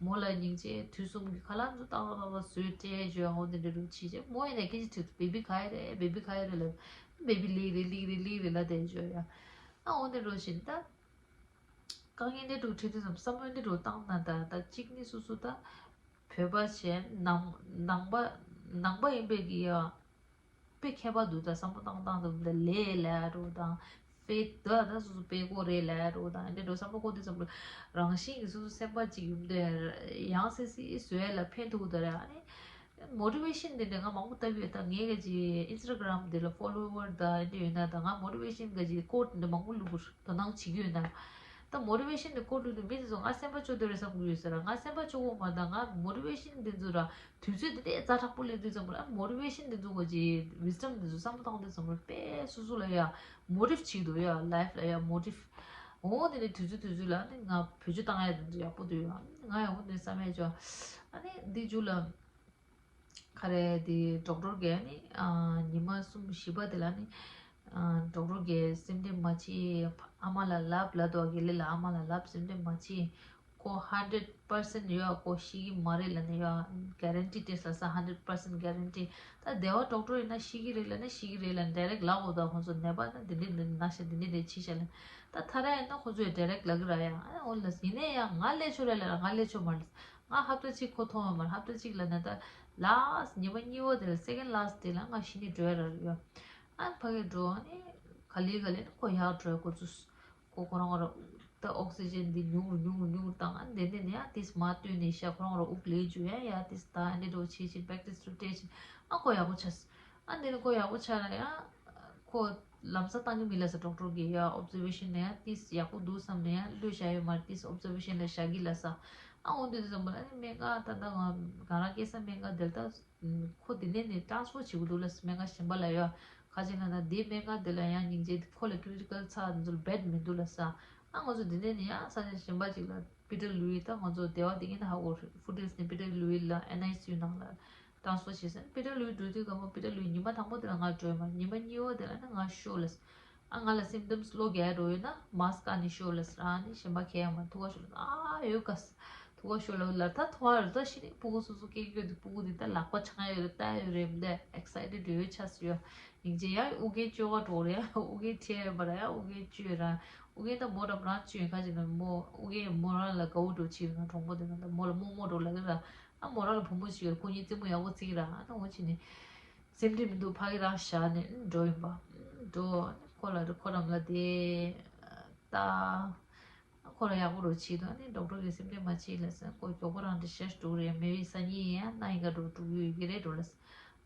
མོ་ལ་སྙིང་རྗེ། དུས་གསུམ་གྱི་ཁ་ལག་ཚོ་ཏག་ཏག་ཏག་ཏག་བཟོས་སྤྲད་བྱོས། འོ་འདི་འདྲ་རུ་བྱེད་བྱས་མོ་ཡིན་ན་སྐད་ཆ་དྲིས་འདུག་བེ་བི་ག་ཡ་རེད། བེ་བི་ག་ཡ་རེད་ལབ། བེ་བི་ལིག་རེད་ལིག་རེད་ལིག་རེད་ལབ་བསྡད་བྱོས་ཡ། ཨ་འོ་འདི་འདྲ་བྱས་ད། དཀའ་ངལ་འདི་འདྲ་འཕྲད་དུས་ཙམ་བསམ་བློ་འདི་འདྲ་བཏང་ན་ད་ད་གཅིག་ནི་སོ་སོ་ད་བོད་པ་བྱས་ནང་ནང་པ་ནང་པ་ཡིན་པའི་གི་ཡ། དཔེ་མཁས་པ་འདུག་ད་བསམ་བློ་བཏང་བཏང་འདུག་ད་ལས་ལས་རོ་དང་། དཔེ་ད་ད་སོ་སོ་དཔེ་ཀོ་རེད་ལབ་རོ་དང་འདི་འགྲོ་བསམ་བློ་ཀོ་དུས་བསམ་བློ་རང་བཞིན་གྱི་སོ་སོ་སེམས་པ་གཅིག་ཡུམ་དེ་ཡང་སེ་སི་བཟོས་ལ་ཕན་ཐོགས་ད་ར་ཨ་ནི་མོ་ཊི་ཝེ་ཤན་དེ་འདྲ་ང་མང་པོ་ལྟ་གི་ཡོད། ད་ངའི་ག་ཅི་ཨིན་སི་ཊ་གྷ་རམ་དེ་ལ་ཕོ་ལོ་ཝར་ད་འདི་ཡོད་ན་ད་ང་མོ་ཊི་ཝེ་ཤན་ག་ཅི་ཀོ་ཊི་འདི་མང་པོ་བླུག་གི་དོ་སྣང་བྱེད་ཀྱི་ཡོད་ན། ད་མོ་ཊི་ཝེ་ཤན་དེ་ཀོ་ཊི་བླུག་དུས་མི་དེ་ཚོ་ང་སེམས་པ་སྐྱོ་དེ་རེད་བསམ་གྱི་ཡོད་ཟེར་ར། ང་སེམས་པ་སྐྱོ་གོ་མ་ད་ང་མོ་ཊི་ཝེ་ཤན་དེ་ཚོ་ར་དུས་ཚོད་དེ་འདྲའི་ཛ་དྲག་པོ་སླེབས་དུས་ཙམ་པ་ལ་མོ་ཊི་ཝེ་ཤན་དེ་ཚོ་ག་ཅི་ཝི་སི་ཌམ་དེ་ཚོ་བསམ་བློ་བཏང་དུས་ཙམ་པ་དཔེ་སོ་སོ་ལ་ཡ་མོ་ཊིབ་བྱེད་ཀྱི་འདུག་ཡ། ལའིཕ་ལ་ཡ་མོ་ཊིབ། འོ་དེ་ནས་དུས་ཚོད་དུས་ཚོད་ལ་ནི་ང་བེད་སྤྱོད་བཏང་ཡ་དེ་ཚོ་ཡག་པོ་འདུག་ཡ། ང་ཡག་པོ་འདུག་བསམ་ཡ་ཅོ། ཨ་ནི་འདི་རྒྱུ་ལ། ག་རེ་དེ་ཌོག་ཊར་གིས་ནི་ཨ་ཉི་མ་གསུམ་བཞི་པ་དེ་ལ་ནི་ཨ་ཌོག་ཊར་གིས་སེམས་ཁྲལ་མ་བྱེད། ཨ་མ་ལ་ལབ་ལབ་འདུག་དགེ་ལེགས་ལ་ཨ་མ་ལ་ལབ་སེམས་ཁྲལ་མ་བྱེད། ཁོ་ཧན་ཌེཌ་པར་སེན་ཊི་ཡོད་ཁོ་ཤི་གི་མ་རེད་ལབ་ནི་ཡོད། ག་རན་ཊི་སྤྲད་ས་ས་ཧན་ཌེཌ་པར་སེན་ཊི་ག་རན་ཊི། ད་བདེ་བ་ཌོག་ཊར་ཡིན་ན་ཤི་གི་རེད་ལབ་ན་ཤི་གི་རེད་ལབ་ཌའི་རེག་ལབ་འོ་ད་ཁོང་ཚོ་ནད་པ་ན་འདི་འདྲས་འདི་འདྲས་ན་ཤ་འདི་འདྲས་འདི་འདྲས་བྱེད་ཤ་ལབ། ད་ཐ་ར་ཡིན་ན་ཁོང་ཚོས་ཌའི་རེག་ལབ་གི་ར་ཡ། ཨ་འོ་ལ་ཡིན་ནའི་ཡང་ང་ལས་ཆོག་རེད་ལབ་ང་ལས་ཆོག་མ་རེད། ང་ཧབ་ཏ་གཅིག་ཁོ་མཐོང་བ་མ་རེད། ཧབ་ཏ་གཅིག་ལ་ན་ད་ལཱ་སི་ཊི་ཉི་མ་གཉིས་པ་དེ་ལ་སེ་ཀེན་ཌི་ལཱ་སི་ཊི་དེ་ལ་ང་ཤི་ནི་འགྲོ་ཡ་ར་རེད་ཡ། ཨ་ཕ་གི་འགྲོ་ཨ་ནི་ག་ལེ་ག་ལེ་ནི་ཁོ་ཡག་འགྲོ་ཡ་ཁོ་ཚོས་ཁོ་ཁོ་རང་ར་ད་ཨོག་སི་ཇན་འདི་ཉུང་རུ་ཉུང་རུ་ཉུང་རུ་བཏང་ཨ་འདི་འདི་ནི་ཡ་ཏིས་མ་བཏོན་ནི་ཤ་ཁོ་རང་ར་དབུགས་ལེན་བཅུག་ཡ་ཡ་ཏིས་ད་ཨ་འདི་འགྲོ་བྱེད་ཅིང་པེག་ཊིས་འགྲོ་སྤྲད་ཅིང་ཨ་ཁོ་ཡག་པོ་ཆགས། ཨ་འདི་ནི་ཁོ་ཡག་པོ་ཆགས་ན་ཡ། ཁོ་ལམ་སང་བཏང་གི་མིན་ལ་ས་ཌོག་ཊར་གི་ཡ་ཨོབ་ཛར་ཝེ་ཤན་ནས་ཡ་ཏིས་ཡག་པོ་འདུག་བསམ་ནས་ཡ་ལོས་བཞག་ཡོད་མ་རེད། ཏིས་ཨོབ་ཛར་ཝེ་ཤན་ལ་བཞག་གི་ལ་ས། ཨ་འོ་འདི་དུས་ཙམ་པ་ལ་ཨ་ནི་སྨན་ཁང་ད་ལྟ་ང་ང་རང་སྐྱེས་ས་སྨན་ཁང་དེ་ལ་ད་ཁོ་དེ་ནས་ནས་ཊ་རན་སི་ཕར་བྱེད་དགོས་འདུག་ལ་སྨན་ཁང་གཞན་པ་ལ་ཡ། ཁ་ཅིག་ན་ད་དེ་སྨན་ཁང་དེ་ལ་ཡང་སྙིང་རྗེ་ཁོ་ལ་ཀི་རི་ཊི་ཀལ་ཚ་འདི་ཚོ་ལ་བེཌ་མི་འདུག་ལ་ས། ཨ་ང་ཚོ་དེ་ནས་ནས་ཡ་ས་ཆ་གཞན་པ་ཅིག་ལ། པི་ཊར་ལུའི་ད་ང་ཚོ་སྡེ་བ་དེ་གཉིས་ད་ཧ་གོ་ཧྥུ་ཊེ་ཇི་ནས་པི་ཊར་ལུའི་ལ་ཨེན་ཨའི་སི་ཡུ་ནང་ལ་ཊ་རན་སི་ཕར་བྱས་ཟིན། པི་ཊར་ལུའི་འགྲོ་དུས་སྐབས་མོ་པི་ཊར་ལུའི་ཉི་མ་དང་པོ་དེ་ལ་ང་འགྲོ་ཡོད་མ་རེད། ཉི་མ་གཉིས་པ་དེ་ལ་ནི་ང་ཤོར་ལ། ཨ་ང་ལ་སིམ་ཊམ་སི་ལོ་རྒྱག་འགྲོ་ཡོད་ན་མཱ་སི་ཀི་ནས་ཤོར་ལ་ཟེར། ཨ་ནི་གཞན་པ་གས་ཡང་མ་ཐུག་ག་ཤོར་ལ་ཨ་ཡོད་ག་ས་ཐུག་ག་ཤོར་ལ་ལ་ད་ཐུག་ག་རེད། ད་ཤི་ནི་སྤུ་གུ་སོ་སོ་སྐྱེ་རྒྱུ་དེ་སྤུ་གུ་དེ་ད་ལག་པ་ཆང་ཡོད་རེད་ལྟ་ཡོད་རེད་མི་འདའ་ཨེག་སའི་ཊེཌ་ཡོད་ཆགས་སུ་ཡོད། སྙིང་རྗེ་ཡ་ཨུ་རྒྱན་བཅོས་ག་འགྲོ་རེད། ཨུ་རྒྱན་ཁྲལ་ཡོད་པ་ར་ཡ་ཨུ་རྒྱན་བཅོས་ར། ཨུ་རྒྱན་ད་མོ་ར་རང་བཅོས་ཁ་ཅིག་ན་མོ་ཨུ་རྒྱན་མོ་རང་ལ་དགའ་བོ་འགྲོ་ཕྱིར་ང་གྲོང་པོ་དེ་ན་ད་མོ་ལ་རྨོ་མོ་འགྲོ་ལ་གི་ར། ཨ་མོ་རང་ལ་བུ་མོ་ཞིག་ཡོད་ཁོ་གཉིས་རྩེད་མོ་ཡག་པོ་རྩེ་གི་ར། ཨ་ད་འོ་ཕྱིན་ནས་སེམས་ཁྲལ་མི་འདུག་ཕ་གི་རང་བཞག་ནས་འགྲོ་ཡིན་པ། འགྲོ་ཁོ་ལ་རི་ཁོ་རམ་ལ་དེ་ད་ཁོ་ལ་ཡག་པོ་རོ་བྱེད་དོ་ནི་ཌོག་ཊར་གི་སེམས་ཁྲལ་མ་བྱེད་ལ་ས་ཁོ་མགྱོགས་པོ་རང་འདྲི་ཤེས་འགྲོ་རེད། མེ་བི་སང་ཉིན་ཡང་ན་ཡིན་ག་འགྲོ་འགྲོ་གི་ཡོད་ཀྱི་རེད་འགྲོ་ལ་ས།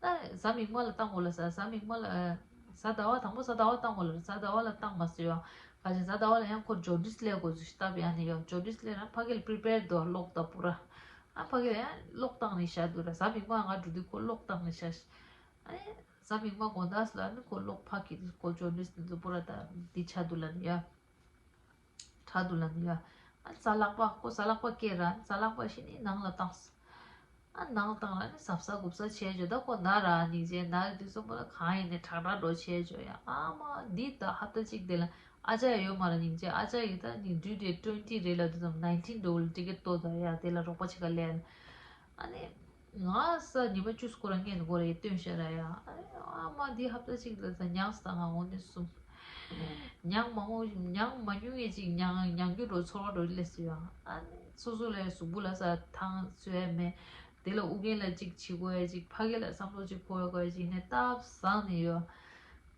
ད་གཟའ་མིག་དམར་ལ་བཏང་དགོས་ལ་ས། གཟའ་མིག་དམར་ལ་གཟའ་ཟླ་བ་དང་པོ་གཟའ་ཟླ་བ་བཏང་དགོས་ལ་གཟའ་ཟླ་བ་ལ་བཏང་མ་སོང་ཡོད། ག་ཅིག་གཟའ་ཟླ་བ་ལ་ཡང་ཁོ་ཇོན་ཌིས་སླེབས་དགོས་ཚུལ་ཞིག་བཏབ་ཡང་ནི་ཡོད། ཇོན་ཌིས་སླེབས་ན་ཕ་གི་ལ་པི་རི་པེར་འདུག་གློག་དང་པུ་ར། ཨ་ཕ་གི་ལ་ཡང་གློག་བཏང་ནས་བཞག་འདུག་ར། གཟའ་མིག་དམར་ང་འགྲོ་དུས་ཁོ་གློག་བཏང་ནས་བཞག་ཨ་ནི་གཟའ་མིག་དམར་དགོང་དག་ལ་ནི་ཁོ་གློག་ཕ་གི་ཁོ་ཇོན་ཌིས་འདི་ཚོ་པུ་ར་ད་འདི་ཆ་འདུག་ལ་ནི་ཡ། དྲག་འདུག་ལ་ནི་ཡ། ཨ་ནི་རྩ་ལག་པ་ཁོ་རྩ་ལག་པ་སྐྱེས་ར་ནི་རྩ་ལག་པ་ཤི་ནི་ནང་ལ་བཏང་སོང་། ཨ་ནང་ལ་བཏང་ལ་ནི་གཟབ་གཟབ་སྒུབ་གཟབ་བྱས་བྱས་ད་ཁོ་ན་ར་སྙིང་རྗེ་ན་རེ་དུས་སོ་པོ་ལ་གང་ཡིན་ནས་དྲག་དྲག་འགྲོ་བྱས་བྱས་ཡ། ཨ་མ་འདི་ད་ཧབ་ཏ་གཅིག་དེ་ལ་ཨ་ཅག་ཡོད་མ་ར་སྙིང་རྗེ། ཨ་ཅག་ཡིས་ད་ནི་ཌིའུ་ཌེ་ཊི་ཊུ་ཝེན་ཊི་རེད་ལ་དུས་ཙམ་ནའིན་ཊིན་འགྲོ་ལ་ཊི་ཀེ་ཊི་ཏོ་ད་ཡ་དེ་ལ་རོགས་པ་བྱེད་ག་ལས། ཨ་ནི། ང་ས་ཉི་མ་བཅུ་སྐོར་ར་ངས་ནི་སྐོར་རེ་སྟོན་ཤ་ར་ཡ། ཨ་ནི་ཨ་མ་འདི་ཧབ་ཏ་གཅིག་ལ་ས་ཉག་ས་ང་འོ་ནི་གསུམ། ཉག་མང་པོ་ཉག་མ་ཉུང་ངེ་ཅིག་ཉག་ཉག་རྒྱུ་འགྲོ་ཚོར་བ་འགྲོ་ལས་སུ་ཡ། ཨ་ནི་སོ་སོ་ལ་གཟུགས་པོ་ལ་ས་ཐང་ཚོས་ཡ་མེད། དེ་ལ་ཨུ་རྒྱན་ལ་གཅིག་བྱེད་དགོས་ཡ་གཅིག་ཕ་གི་ལ་བསམ་བློ་གཅིག་འཁོར་དགོས་ཡ་གཅིག་ནས་སྟབས་བཟང་ནས་ཡོད།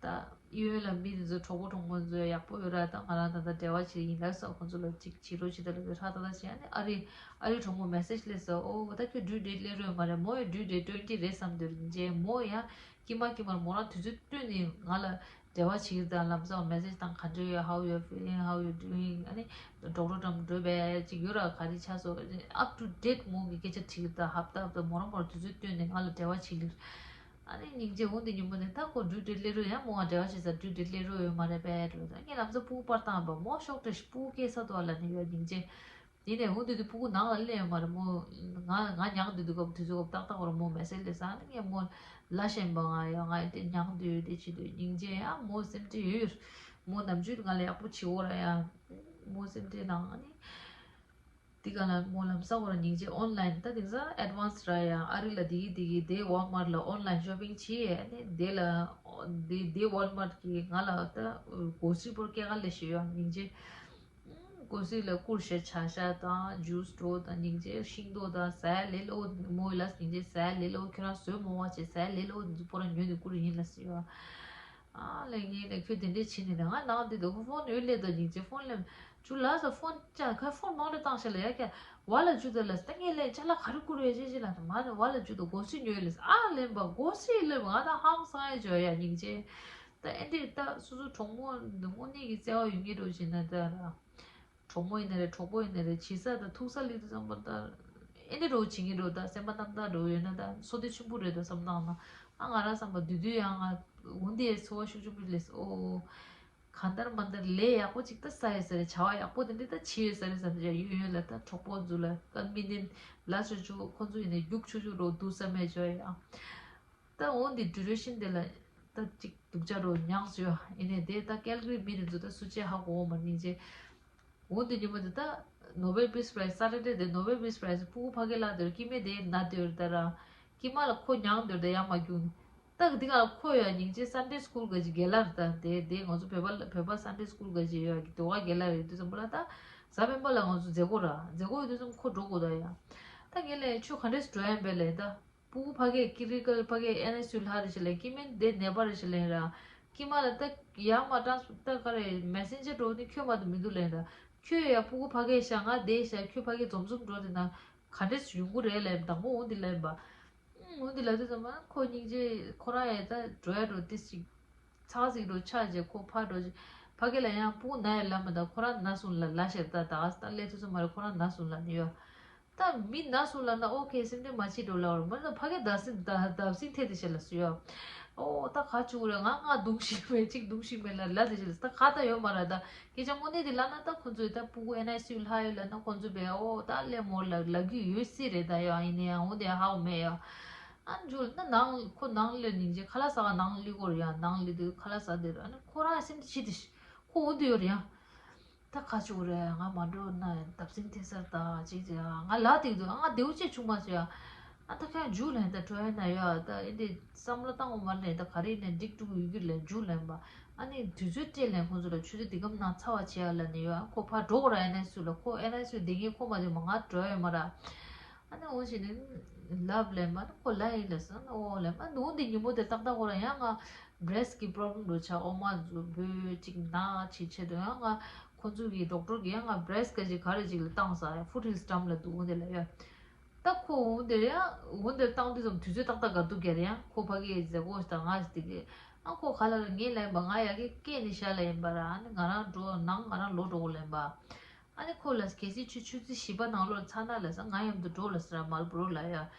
ད་གཡོན་ལ་མི་དེ་ཚོ་གྲོགས་པོ་གྲོགས་མོ་ཚོ་ཡག་པོ་ཡོད་ར། ད་ང་རང་ད་ལྟ་འབྲེལ་བ་བྱེད་ཡིན་ལ་ས་ཁོང་ཚོ་ལ་གཅིག་བྱེད་རོགས་བྱེད་ད་ལ་ཧྲ་ད་ད་བྱེད། ཨ་ནི་ཨ་རི་ཨ་རི་གྲོགས་མོ་མེ་སེ་ཇི་སླེབས་སོང་། ཨོ་ད་ཁྱོད་ཌིའུ་ཌེ་ཊི་སླེབས་རོགས་མ་རེད། མོ་ཡང་ཌིའུ་ཌེ་ཊི་ཊུ་ཝེན་ཊི་རེད་བསམ་འདོད་རེད་ཅེས་མོ་ཡང་ཀྱི་མ་ཀྱི་མར་མོ་རང་དུས་ཚོད་བཏོན་ནས་ང་ལ་འབྲེལ་བ་བྱེད་ཀྱི་ད་ལམ་སང་མེ་སེ་ཇི་དང་ག་འདྲ་ཡོད། How you feeling? How you doing? ཨ་ནི་ཌོག་ཊར་འགྲམ་འགྲོ་བས་ཅིག་ཡོད་ར་ག་རེ་ཆགས་སོང་། up to date མོ་གི་སྐད་ཆ་དྲིས་ཀྱི་ད་ཧབ་ད་ཧབ་ད་མོ་རང་མོ་རང་དུས་ཚོད་བཏོན་ནས་ང་ལ་འབྲེལ་བ་བྱེད་ལེ། ཨ་ནི་སྙིང་རྗེ་འོ་འདི་ཉིན་མོ་ནས་ད་ཁོ་ཌིའུ་ཊི་སླེབས་རོགས་ཡང་མོ་ང་འབྲེལ་བ་བྱེད་ས་ཌིའུ་ཊི་སླེབས་རོགས་ཡོད་མ་རེད་པས་འགྲོ། ད་ངས་ལམ་སང་སྤུ་གུ་པར་བཏང་བ་མོ་ཤོག་ཏྲེ་སྤུ་གུ་སྐྱེས་ས་དོ་ལ་ནི་ཡོད་སྙིང་རྗེ། དེ་ནས་འོ་འདི་དུས་སྤུ་གུ་ནང་ལ་སླེབས་ཡོད་མ་རེད་མོ། ང་ང་ཉག་འདི་དུས་སྐབས་དུས་ཚོད་སྐབས་ཏག་ཏག་བར་མོ་མེ་སེ་ཇི་སླེབས་ས་ནི་ངས་མོ་ལ་ཞེན་པ་ང་ཡོད་ང་ཡོད་དེ་ཉག་འདི་ཡོད་དེ་བྱེད་དུས་སྙིང་རྗེ་ཡང་མོ་སེམས་ཁྲལ་ཡོད་ཡོད། མོ་ནམ་རྒྱུན་ང་ལ་ཡག་པོ་བྱེད་འོ་ར་ཡ། མོ་སེམས་ཁྲལ་ནང་ཨ་ནི། དེ་ག་ལ་མོ་ལམ་སང་བར་སྙིང་རྗེ་ཨོན་ལན་ད་དེང་སང་ཨེཌ་ཝན་སི་ར་ཡ། ཨ་རི་ལ་དེ་གི་དེ་གི་དེ་ཝོལ་མར་ལ་ཨོན་ལན་ཤོ་པིང་བྱས་ནས་དེ་ལ་དེ་དེ་ཝོལ་མར་གི་ང་ལ་ད་གོ་སི་པོར་སྐྱེ་ག་ལས་ཤེས་ཡོད་སྙིང་རྗེ། གོ་སི་ལ་ཀུར་ཤ་ཆ་ཤ་དང་ཇུས་སྤྲོ་དང་སྙིང་རྗེ་ཤིང་ཏོག་དང་ཟ་ཡ་ལས་ལོ་མོ་ལ་སྙིང་རྗེ་ཟ་ཡ་ལས་ལོ་ཁྱོད་རང་ཟོས་མོ་བ་བྱས་ཟ་ཡ་ལས་ལོ་འདི་པོ་ར་ཉོས་ནས་ཀུར་ཡིན་ལ་ཟེར་ཡོད། ཨ་ལས་ངས་ལས་ཁྱོད་དེ་འདྲས་བྱེད་ནས་ནས་ང་ནང་དེ་དུ་ཕོན་ཡོད་ལས་དོ་སྙིང་རྗེ་ཕོན་ལས་ཅུ་ལ་ས་ཕོན་ཅག་ཁ་ཕོན་མང་རེ་བཏང་ཤེས་ལ་ཡ་ཀྱ་བ་ལ་ཅུ་དོ་ལ་ས་ངས་ལས་ཅ་ལ་ག་རེ་བསྐུར་བའི་ཅེ་ཅེ་ལ་ས་མ་ནི་བ་ལ་ཅུ་དོ་སྒོ་སྲི་ཉོས་ལས་ས་ཨ་ལེན་པ་སྒོ་སྲི་ལེན་པ་ང་ད་ཧང་སང་ཡ་བྱོས་ཡ་སྙིང་རྗེ། ད་ཨེ་འདྲས་ད་སོ་སོ་གྲོགས་མོ་འདི་དངོས་གནས་ཀྱི་བརྩེ་བ་ཡོད་ངེས་འགྲོ་བྱེད་ན་ད་ར། གྲོགས་མོ་ཡིན་ན་རེད་གྲོགས་པོ་ཡིན་ན་རེད་བྱིས་ས་དང་ཐུག་ས་སླེབས་དུས་ཙམ་པ་ད་ཨེ་འདྲ་རོ་བྱེད་ཀྱི་འགྲོ་ད་སེམས་པ་རྣམ་དག་འགྲོ་ཡོད་ན་ད་སོ་དེ་ཆུན་པོ་རེད་ད་བསམ་སྟངས་ན་ཨ་ང་རང་བསམ་པ་དུས་དུས་ཡང་ང་འོན་ཏེ་ཚོར་བ་ཤུགས་ཆུང་པོ་ལས་ཨོ་གང་ལྟར་མ་ལྟར་ལས་ཡག་པོ་ཅིག་ད་ས་ཡོད་ས་རེད་བྱ་བ་ཡག་པོ་དེ་འདྲ་ད་བྱེད་ཡོད་ས་རེད་བསམ་ཡ་ཡོད་ཡོད་ལ་ད་གྲོགས་པོ་ཚོ་ལ་ད་མི་ནི་ལ་ཆུ་ཆུ་ཁོ་ཚོ་ཡིན་ན་རྒྱུག་ཆུ་ཆུ་རོ་འདུག་བསམ་ཡ་བྱོས་ཡ། ད་འོ་འདི་ཌུ་རེ་ཤན་དེ་ལ་ད་ཅིག་སྡུག་ཅག་རོ་མྱངས་སོ་ཡ་ཡིན་ནའི་དེ་ད་ཀལ་གྷི་རི་མི་རེ་ཚོ་ད་སུ་ཆེ་ཧ་གོ་བ་མ་སྙིང་རྗེ། འོ་འདི་ཉིན་མོ་དེ་ད་ནོ་བེལ་པིས་པྲའི་སི་སེ་ཊར་ཌེ་དེ་ནོ་བེལ་པིས་པྲའི་སི་ཕྲུ་གུ་ཕ་གི་ལ་དེར་སྐྱེ་དམན་དེ་ན་དེར་ད་ར་སྐྱེ་དམན་ལ་ཁོ་མྱངས་དེར་ད་ཡ་མ་རྒྱུག་ནི་ད་འདི་ག་ལ་ཁོ་ཡ་སྙིང་རྗེ་སན་ཌེ་སི་ཀུལ་ག་ཅིག་རྒན་ལགས་རེད་ད་དེ་དེ་ང་ཚོ་བོད་པ་བོད་པ་སན་ཌེ་སི་ཀུལ་ག་ཅིག་ཡོད་ཀྱི་དོ་ག་རྒན་ལགས་རེད་དུས་ཙམ་པ་ལ་ད་གཟའ་སྤེན་པ་ལ་ང་ཚོ་མཛད་སྒོ་ར་མཛད་སྒོ་ཡོད་དུས་ཙམ་ཁོ་འགྲོ་དགོས་ད་ཡ། ད་ངས་ལས་ཁྱོད་ག་འདྲས་འགྲོ་ཡ་འབད་ལས་ད། སྤུ་གུ་ཕ་གིའི་ཀི་རི་ཀལ་ཕ་གིའི་ཨེན་ཨེས་ཡུ་ལྷག་རེ་ཞིག་ལེན་སྐྱེ་དམན་དེ་ནད་པ་རེ་ཞིག་ལེན་ར། སྐྱེ་དམན་ལ་ད་ཡར་མར་ཊ་རན་སི་ད་ག་རེ་མེ་སེན་ཇར་འགྲོ་ནི་ཁྱོད་མ་གཏོགས་མི་འདུག་ལེན་ར། ཁྱོད་ཡ་སྤུ་གུ་ཕ་གིའི་ཤ་ང་དེའི་ཤ་ཁྱོད་ཕ་གིའི་འཛོམས་འཛོམས་འགྲོ་དེ་ན་ག་འདྲས་ཡོང་གི་རེད་ལེན་དང་པོ་འོང་དེ་ལེན་པ། ཨང་འོང་དེ་ལ་དུས་ཙམ་པ་ཁོ་སྙིང་རྗེ་ཁོ་རང་ཡ་ད་འགྲོ་ཡ་འགྲོ་ཏི་ཞིག་ཚག་ཟིག་འགྲོ་ཆགས་རྗེས་ཁོ་ཕར་འགྲོ་རྗེས་ཕ་གི་ལ་ཡང་སྤུ་གུ་ན་ཡ་ལ་མ་ད་ཁོ་རང་ན་སོང་ལ་ལ་ཤེར་ད་ད་ད་ལས་དུས་ཙམ་པ་རེ་ཁོ་རང་ན་སོང་ལ་ནི་ཡོད། ད་མི་ན་སོང་ལབ་ན་ཨོ་ཁེ་སེམས་ཁྲལ་མ་བྱེད་འགྲོ་ལབ་ར་མ་ན་ཕ་གི་བརྡབ་གསིག་བརྡབ་བརྡབ་གསིག་ཐེབས་དེ་བྱས་ལ་སུ་ཡོད། ཨོ་ད་ག་བྱུང་རེད་ང་ང་རྡུང་ཤིག་མེད་གཅིག་རྡུང་ཤིག་མེད་ལ་ལ་དེ་བྱས་ལ་ད་ག་ད་ཡོད་མ་ར་ད་སྐད་ཆ་དངོས་གནས་དེ་ལབ་ན་ད་ཁོ་ཚོས་ད་སྤུ་གུ་ཨེན་ཨའི་སི་ཡུ་ལྷག་ཡོད་ལབ་ན་ཁོ་ཚོས་བས་ཨོ་ད་ལས་མོ་ལ་ལབ་རྒྱུ་ཡོད་སྲིད་རེད་ད་ཡོད་ཡིན་ནའི་ཡང་འོ་དེ་ཧ་གོ་མེད་ཡོད། ཨ་འཇུ་ལ་ན་ནང་ཁོ་ནང་ལ་སྙིང་རྗེ་ཁ་ལག་ཟ་ག་ནང་ལ་སླེབས་དགོས་རེད་ཡ་ནང་ལ་སླེབས་དུས་ཁ་ལག་ཟ་བསྡད་ར་ཨ་ནི་ཁོ་རང་སེམས་ཅི་བྱེད་དེ་ཤི་ཁོ་འོ་དེ་ཡོད་རེད་ཡ། ད་ཁ་ཆུ་རེད་ང་མ་འགྲོ་ན་བརྡབ་གསིག་ཐེབས་སར་ད་ཅིག་ཅིག་ང་ལ་དེ་དུས་ང་དེའུ་ཅེ་ཆུང་མ་ཚོ་ཡ། ཨ་ད་ཁྱོད་འཇུ་ལན་ད་གྲོ་ཡ་ན་ཡ་ད་ཨེ་འདི་བསམ་བློ་བཏང་བ་མ་ནས་ད་ག་རེ་ནས་འགྲིག་འགྲུག་ཡོད་རྒྱུ་ལན་འཇུ་ལན་པ་ཨ་ནི་དུས་ཚོད་སྤྲད་ལན་ཁོང་ཚོ་ལ་ཆུ་ཚོད་འདི་གམ་ནང་ཚ་བ་བྱེད་ཡ་ལ་ནི་ཡ་ཁོ་ཕར་འགྲོ་ར་ཨེན་ཨའི་སི་ཡུ་ལ་ཁོ་ཨེན་ཨའི་སི་ཡུ་བསྡད་མཁན་ཁོ་མ་བསྡད་མ་ང་གྲོ་ཡ་མ་ར། ཨ་ནི་འོ་ཞིག་ནི་ལབ་ལན་པ་ནི་ཁོ་ལ་ཡིན་ལ་སོང་ཨོ་ལན་པ་ནུ་འདི་ཉིན་མོ་དེ་ཏག་ཏག་ཁོ་ར་ཡ་ང་བྷི་རེ་སི་ཀི་པྲོབ་ལེམ་འགྲོ་ཆ་ཨོ་མ་ཛུ་བོད་ཅིག་ན་ཅིག་ཆེད་དུ་ཡང་ང་ཁོ་ཚོ་གི་ཌོག་ཊར་གི་ཡང་ང་བྷི་རེ་སི་ཀ་ཅིག་ག་རེ་ཅིག་ལ་བཏང་ས་ཡ་ཧྥུ་ཊི་ཧིལ་སི་ཊམ་ལ་འདུག་འོ་དེ་ལ་ཡ། ད་ཁོ་འོ་དེ་ཡང་འོ་དེ་བཏང་དུས་ཙམ་དུས་ཚོད་ཏག་ཏག་ག་འདུག་ག་རེ་ཡང་ཁོ་ཕ་གི་མཛད་སྒོ་ཞིག་དང་ང་ཞིག་དེ་གི་ཨ་ཁོ་ག་ལ་ལ་ངས་ལེན་པ་ང་ཡ་གི་སྐད་ནི་ཤ་ལ་ཡིན་པ་ར་ཨ་ནི་ང་རང་འགྲོ་ནང་ང་རང་ལོ་འགྲོ་གོ་ལེན་པ། ཨ་ནི་ཁོ་ལ་གལ་སྲིད་ཆུ་ཆུ་ཚོད་བཞི་པ་ནང་ལོགས་ཚར་ན་ལ་ས་ང་མཉམ་དུ་འགྲོ་ལ་ས་ར་མལ་བོ་རོ་ལ་ཡ།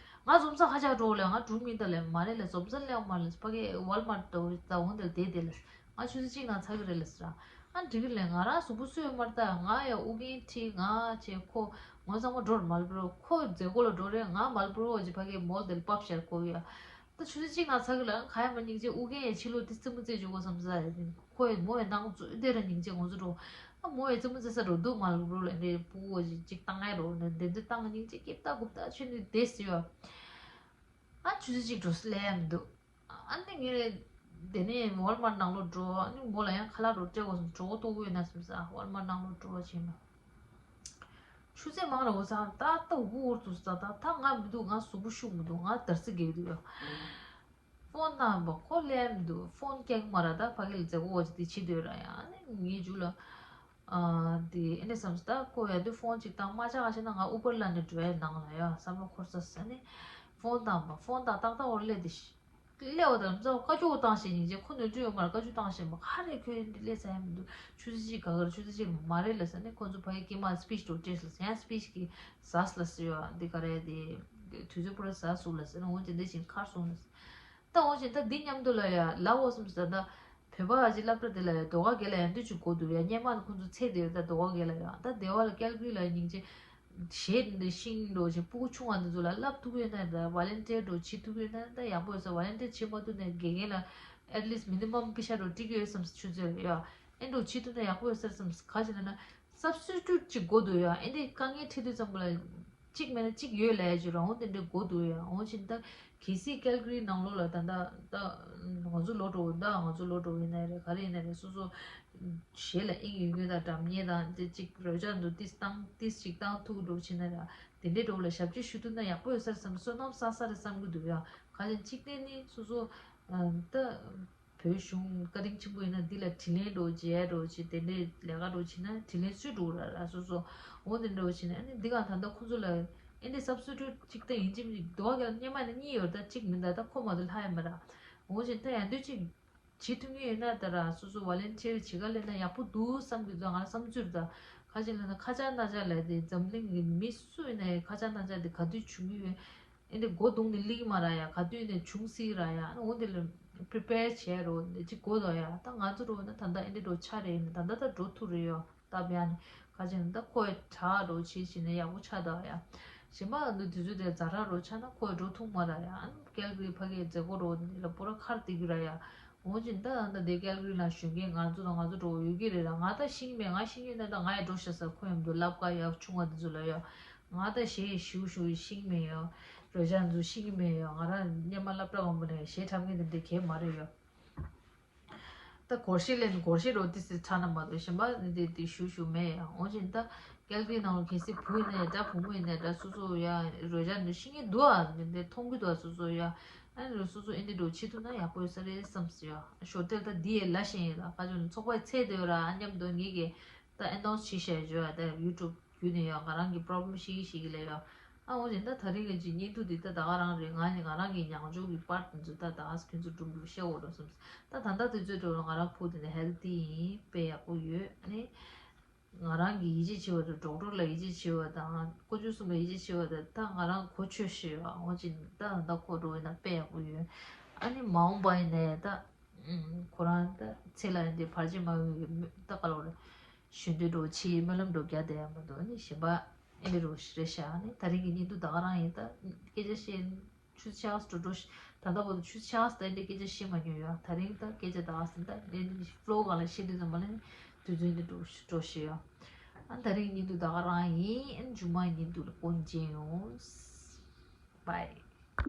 ང་འཛོམས་ས་ཧ་ཅང་འགྲོ་ལ་ང་གྲུ་མི་ད་ལ་མ་རེད་ལ་འཛོམས་ས་སླེབས་མ་ལ་ཕ་གི་ཝལ་མར་ཊ་ད་འོ་ད་འོ་འདིར་བསྡད་དེ་ལ་ང་ཆུ་ཚོད་གཅིག་ནང་ཚར་གི་རེད་ལ་ས་ར། ཨ་འགྲིག་གི་ལ་ང་རང་གཟུགས་པོ་སུ་ཡོད་མ་རེད་ད་ང་ཡ་ཨུ་རྒྱན་ཁྲིད་ང་བྱས་ཁོ་ངོ་ཚང་མ་འགྲོ་ར་མལ་བོ་རོ་ཁོ་མཛད་སྒོ་ལ་འགྲོ་རེད་ང་མལ་བོ་རོ་ཅི་ཕ་གི་མོལ་དེ་ལ་པབ་ཤར་ཁོ་ཡ། ད་ཆུ་ཚོད་གཅིག་ནང་ཚར་གི་ལ་ཁ་ཡ་མ་སྙིང་རྗེ་ཨུ་རྒྱན་ཡ་ཕྱི་ལོགས་དེ་རྩེད་མོ་རྩེ་བཅུག་གོ་བསམ་ས་ཡ་ཁོ་ཡ་མོ་ཡ་ནང་ཚུད་དེ་ར་སྙིང་རྗེ་ངོ་ཚོ་འགྲོ། ཨ་མོ་ཡ་རྩེད་མོ་རྩེ་ས་འགྲོ་འདུག་མ་ལུག་རོ་ལ་འདྲེ་སྤུ་གོ་ཅིག་ཅིག་བཏང་ཡ་རོ་ནས་འདི་འདི་བཏང་སྙིང་རྗེ་སྐྱིད་ད་གུབ་ད་ཆུ་ནི་དེ་སི་ཡོ། ཨ་ཆུ་ཚོད་གཅིག་འགྲོ་སི་ལེ་ཡ་མི་འདུག་ཨ་ནི་ངས་དེ་ནས་ཝལ་མར་ནང་ལོགས་འགྲོ་ཨ་ནི་མོ་ལ་ཡང་ཁ་ལག་རོ་སྤྲད་དགོས་སམ་གྲོད་ཁོག་ལྟོགས་ཡོད་ན་སམ་ས་ཝལ་མར་ནང་ལོགས་འགྲོ་བྱས་ན། ཆུ་ཚོད་མང་ར་འོ་ཙང་ད་ལྟ་འུ་འུར་དུ་ཙ་ད་ད་ང་མི་འདུག་ང་གཟུགས་པོ་ཤུགས་མི་འདུག་ང་འདར་སིག་རྒྱག་གི་འདུག་ཡ། ཕོན་བཏང་བ་ཁོ་ལས་མི་འདུག་ཕོན་རྒྱག་མ་ར་ད་ཕ་གི་ལ་མཛད་སྒོ་འོ་ཅི་དེ་བྱེད་འདོད་ར་ཡ་ཨ་ནི་ངའི་རྒྱུད་ལ་ཨ་དེ་ཨེ་ནས་བསམ་སི་ད་ཁོ་ཡ་དེ་ཕོན་ཅིག་བཏང་མ་ཆག་ཤེ་ན་ང་ཨུ་པར་ལ་ནས་འགྲོ་ཡ་ནང་ལ་ཡ་བསམ་བློ་འཁོར་ས་ས་ནི་ཕོན་བཏང་བ་ཕོན་བཏང་ཏག་ཏག་འོར་སླེབས་དེ་ཤི། སླེ་བ་དང་རྩ་བ་བཀའ་བཀྱོག་བཏང་ཞེས་སྙིང་རྗེ་ཁོ་ནོར་འཁྲུལ་ཡོད་མ་རེད་བཀའ་བཀྱོག་བཏང་ཞེས་མ་ག་རེ་ཁྱོད་འདི་སླེ་ས་ཡ་མི་འདུག་ཆུ་ཚོད་གཅིག་ག་གར་ཆུ་ཚོད་གཅིག་མ་རེད་ལ་ས་ནི་ཁོ་ཚོ་ཕ་གི་སྐྱེས་མ་སི་པིཆ་འགྲོ་སྤྲད་ལ་ས་ཡང་སི་པིཆ་གི་ཟ་སི་ལ་ཟེར་བ་འདི་ག་རེ་དེ་དུས་ཚོད་པུ་ར་ཟ་སུ་ལ་ས་ནི་འོན་ཏེ་འདི་བཞིན་ཁར་སོང་ལ་ས་ད་འོན་ཅིག་ད་འདི་མཉམ་དུ་ལ་ཡ་ལ་འོ་སམ་ས་ད་བོད་པ་ཨ་ཅེ་སློབ་གྲྭ་དེ་ལ་ཡ་ཟློས་གར་དགེ་ལ་ཡ་འདི་ཅིག་གོ་འདུག་ཡ་སྙེ་མ་ཁོ་ཚོ་ཚེ་དེ་ཡོད་ད་ཟློས་གར་དགེ་ལ་ཡ་ད་སྡེ་བ་ལ་ཀལ་གི་རི་ལ་ཡ་སྙིང་རྗེ། གཞས་འདི་ཤིང་འགྲོ་ཞིང་སྤུ་གུ་ཆུང་བ་འདི་ཚོ་ལ་བསླབ་ཐུབ་ཡོད་ན་འདྲ་ཝོ་ལན་ཊིར་འགྲོ་བྱེད་ཐུབ་ཡོད་ན་ད་ཡག་པོ་ཡོད་ས་ཝོ་ལན་ཊིར་བྱེད་མ་ཐུབ་ན་དགེ་རྒན་ལ་ཨེཊ་ལིསཊ་མི་ནི་མམ་པེ་ཤ་འགྲོ་འགྲིག་ཡོད་བསམ་ཆུ་ཚོད་ཡ་ཨེ་འགྲོ་བྱེད་ཐུབ་ན་ཡག་པོ་ཡོད་ས་བསམ་ག་ཅི་ན་ན་སབ་སི་ཊི་ཊུཊ་ཅིག་དགོས་འདུག་ཡ་ཨེ་འདྲའི་དཀའ་ངལ་འཕྲད་དུས་ཙམ་པ་ལ་གཅིག་མེད་ན་གཅིག་ཡོད་ལ་ཡ་ཅིག་རང་དེ་འདྲའི་དགོས་འདུག་ཡ་འོ་ཅིག་ད། གལ་སྲིད་ཀལ་གི་རི་ནང་ལོགས་ལ་ད་ལྟ་ད་ང་ཚོ་ལོ་འགྲོ་ད་ང་ཚོ་ལོ་འགྲོ་ཡིན་ན་རེད་ག་རེ་ཡིན་ན་རེད་སོ་སོ་གཞས་ལ་དབྱིངས་ཡོད་མཁན་དང་སྒྲ་སྙན་དང་དེ་གཅིག་རོལ་ཆ་འདུག་ཏིས་བཏང་ཏིས་ཅིག་བཏང་ཐུག་འགྲོ་བྱེད་ན་ར་དེ་འདྲའི་འགྲོ་ལ་ཞབས་ཕྱི་ཞུ་ཐུབ་ན་ཡག་པོ་ཡོད་ས་རེད་བསམ་བསོད་ནམས་བསགས་ས་རེད་བསམ་གི་འདུག་ཡ་ག་ཅན་གཅིག་ནས་ནི་སོ་སོ་ད། བོད་གཞུང་བཀའ་དྲིན་ཆེན་པོ་ཡིན་ན་འདི་ལ་དྲིན་ལན་འགྲོ་བྱེད་ཡ་འགྲོ་བྱེད་དེ་འདྲའི་ལས་ཀ་འགྲོ་བྱེད་ན་དྲིན་ལན་གསོས་འགྲོ་ར་ར་སོ་སོ་འོ་དེ་འགྲོ་བྱེད་ན་ཨ་ནི་འདི་ག་ད་ལྟ་ཁོ་ཚོ་ལ་ཨེ་འདི་སབ་སི་ཊུ་ཊི་གཅིག་ད་ཡིན་གཅིག་མིན་གཅིག་འདུག་ག་གཉིས་ཡོད་ད་གཅིག་མིན་ད་ད་ཁོ་མ་གཏོགས་ལྷག་ཡ་མ་ར་འོ་བྱེད་ད་ཡ་འདུག་གཅིག་བྱེད་ཐུབ་ངེས་ཡོད་ན་ད་ར་སོ་སོ་ཝོ་ལན་ཊི་ཡར་བྱེད་ག་ལས་ན་ཡག་པོ་འདུག་བསམ་གི་འདུག་ང་རང་བསམ་ཚུལ་ད་ཁ་ཅིག་ལ་ན་ཁ་ཆག་སྣ་ཆག་ལས་དེ་འཛམ་གླིང་གི་མི་སུ་ཡིན་ན་ཡང་ཁ་ཆག་སྣ་ཆག་དེ་ག་དུས་བྱུང་གི་ཡོད། ཨེ་འདི་སྒོ་རྡུང་ནས་སླེབས་ཀྱི་མ་ར་ཡ་ག་དུས་ནས་བྱུང་སྲིད་ར་ཡ་ཨ་འོ་འདི་ལ་པི་རི་པེར་བྱས་རོགས་འདི་ཅིག་དགོས་དོ་ཡ་ད་ང་ཚོ་རོགས་ན་ད་ལྟ་ཨེ་འདི་རོགས་ཆ་རེད་ནས་ད་ལྟ་ད་འགྲོ་ཐུབ་རེད་ཡོ་སྟབས་ཡ་ནས་ཁ་ཅིག་ནས་ད་ཁོ་ཡ་དྲག་རོགས་བྱེད་བྱེད་ནས་ཡག་པོ་ཆགས་དོ་ཡ་གཞན་པ་འདི་དུས་ཚོད་དེ་ཛ་དྲག་རོགས་ཆགས་ན་ཁོ་ཡ་འགྲོ་ཐུབ་མ་ར་ཡ་ཨ་ནི་ཀལ་གི་རི་ཕ་གིའི་མཛད་སྒོ་རོགས་འདི་ལ་པོ་ར་ཁར་བསྡད་ཀྱི་ར་ཡ། འོ་ཅིག་ད་ད་དེ་ཀལ་གི་རི་ལ་ཞོན་མཁན་ང་ཚོ་དང་ང་ཚོ་འགྲོ་ཡོད་ཀྱི་རེད་ལ་ང་ད་ཤེས་ཀྱི་མེད་ང་ཤེས་ཀྱི་ན་ད་ང་ཡི་འགྲོ་ཤ་ས་ཁོ་ཡོང་དུ་ལབ་ཀ་ཡ་ཆུང་བ་དེ་ཚོ་ལ་ཡ་ང་ད་གཞས་ཞུ་ཞུ་ཤེས་ཀྱི་མེད་ཡ་རོལ་ཆ་ཚོ་ཤེས་ཀྱི་མེད་ཡ་ང་རང་སྔོན་མ་སློབ་གྲྭ་གང་པོ་ནས་གཞས་འཁྲབ་མཁན་དེ་འདྲ་གས་མ་རེད་ཡ། ད་སྒོར་གཞས་ལེན་སྒོར་གཞས་རོ་ཏི་སི་ཁྲ་ན་མ་གཏོགས་གཞན་པ་ནི་དེ་དེ་ཞུ་ཞུ་མེད་ཡ། འོ་ཅིག་ད་ཀལ་གི་རི་ནང་ལ་གལ་སྲིད་བུ་ཡིན་ནའི་འདྲ་བུ་མོ་ཡིན་ནའི་འདྲ་སོ་སོ་ཡ་རོལ་ཆ་འདི་ཤེས་ཀྱི་འདུག་ཨ་འདི་འདི་མཐོང་གི་འདུག་ཨ་སོ་སོ་ཡ། ཨ་ནི་སོ་སོ་ཨེ་འདི་འགྲོ་བྱེད་ཐུབ་ན་ཡག་པོ་ཡོད་ས་རེད་བསམ་སྲིད་ཡ། ཞོར་དེར་ད་འདི་ཡས་ལ་ཞེན་ཡས་ལ་ཁ་ཅིག་ནི་ཚོགས་པའི་ཚད་དེ་ཡོད་ར་ཨ་མཉམ་དུ་ངེད་ཀྱི་ད་ཨེ་ནོན་སི་བྱེད་བྱས་བརྗོད་ཡ་ད་ཡུ་ཊུབ་བརྒྱུད་ནས་ཡ་ང་རང་གི་པོ་རོབ་ལེམ་ཤེས་ཀྱི་ཤེས་ཀྱི་ལས་ཡ། ཨ་འོ་ཅིག་ད་ད་རིང་གི་ཅིག་བརྙན་ཐུང་འདི་ད་ད་ག་རང་རེད། ང་ནི་ང་རང་གི་མྱོང་ཆོག་གི་པར་དེ་ཚོ་ད་ད་ག་ཁྱོད་ཚོ་སྒྲུང་གི་བཤད་འོ་འགྲོ་བསམ་སྲིད། ད་ད་ལྟ་དུས་ཚོད་འགྲོ་ལ་ང་རང་ཕུག་དེ་ནས་ཧེལ་ཐི་ཡིན་དཔེ་ཡག་པོ་ཡོད་ཨ་ནི། ང་རང་གིས་ཡིད་ཆེས་བྱེད་པ་དང་ཌོག་ཊར་ལ་ཡིད་ཆེས་བྱེད་པ་དང་དཀོན་མཆོག་གསུམ་ལ་ཡིད་ཆེས་བྱེད་པ་དང་ད་ང་རང་གོ་ཆོད་ཤེས་ཡོད་འོ་ཅིག་ད་ད་ཁོ་འགྲོ་ཡིན་ན་དཔེ་ཡག་པོ་ཡོད། ཨ་ནི་མ་འོངས་པ་ཡིན་ནའི་ད་ཁོ་རང་ད་ཚེ་ལ་ཡིན་ཏེ་བར་ཆད་མ་ཡོང་གི་ད་ག་ལོ་རེད་ཞུ་འདོད་འགྲོ་ཆེའི་སྨོན་ལམ་འགྲོ་རྒྱ་དེ་ཡང་མ་འདུག་ཨ་ནི་གཞན་པ་ཨེ་འདྲ་རོ་ཞིག་རེད་ཤག་ཨ་ནི་ད་རིང་གི་བརྙན་ཐུང་ད་ག་རང་ཡིན་ད་སྐད་ཆ་བཤད། ཆུ་ཚོད་ཕྱེད་ཀ་འགྲོ་འགྲོ་ཤི། ད་ལྟ་བར་དུ་ཆུ་ཚོད་ཕྱེད་ཀ་དང་འདྲའི་སྐད་ཆ་བཤད་མ་མྱོང་ཡ། ད་རིང་ད་སྐད་ཆ་ད་ག་ཟིན་ད་ནས་ནི་ཕློ་གང་ལ་བཤད་དུས་ཙམ་པ་ལ་ནི་དུས་ཚོད་འདི་འགྲོ་འགྲོ་ཤི་ཡ། ཨ་ད་རིང་ཉིན་དུ་ད་ག་རང་ཡིན། ཨ་མཇུག་མ་ཉིན་དུ་ལ་ཀོན་ཅན་ཡོང་། Bye།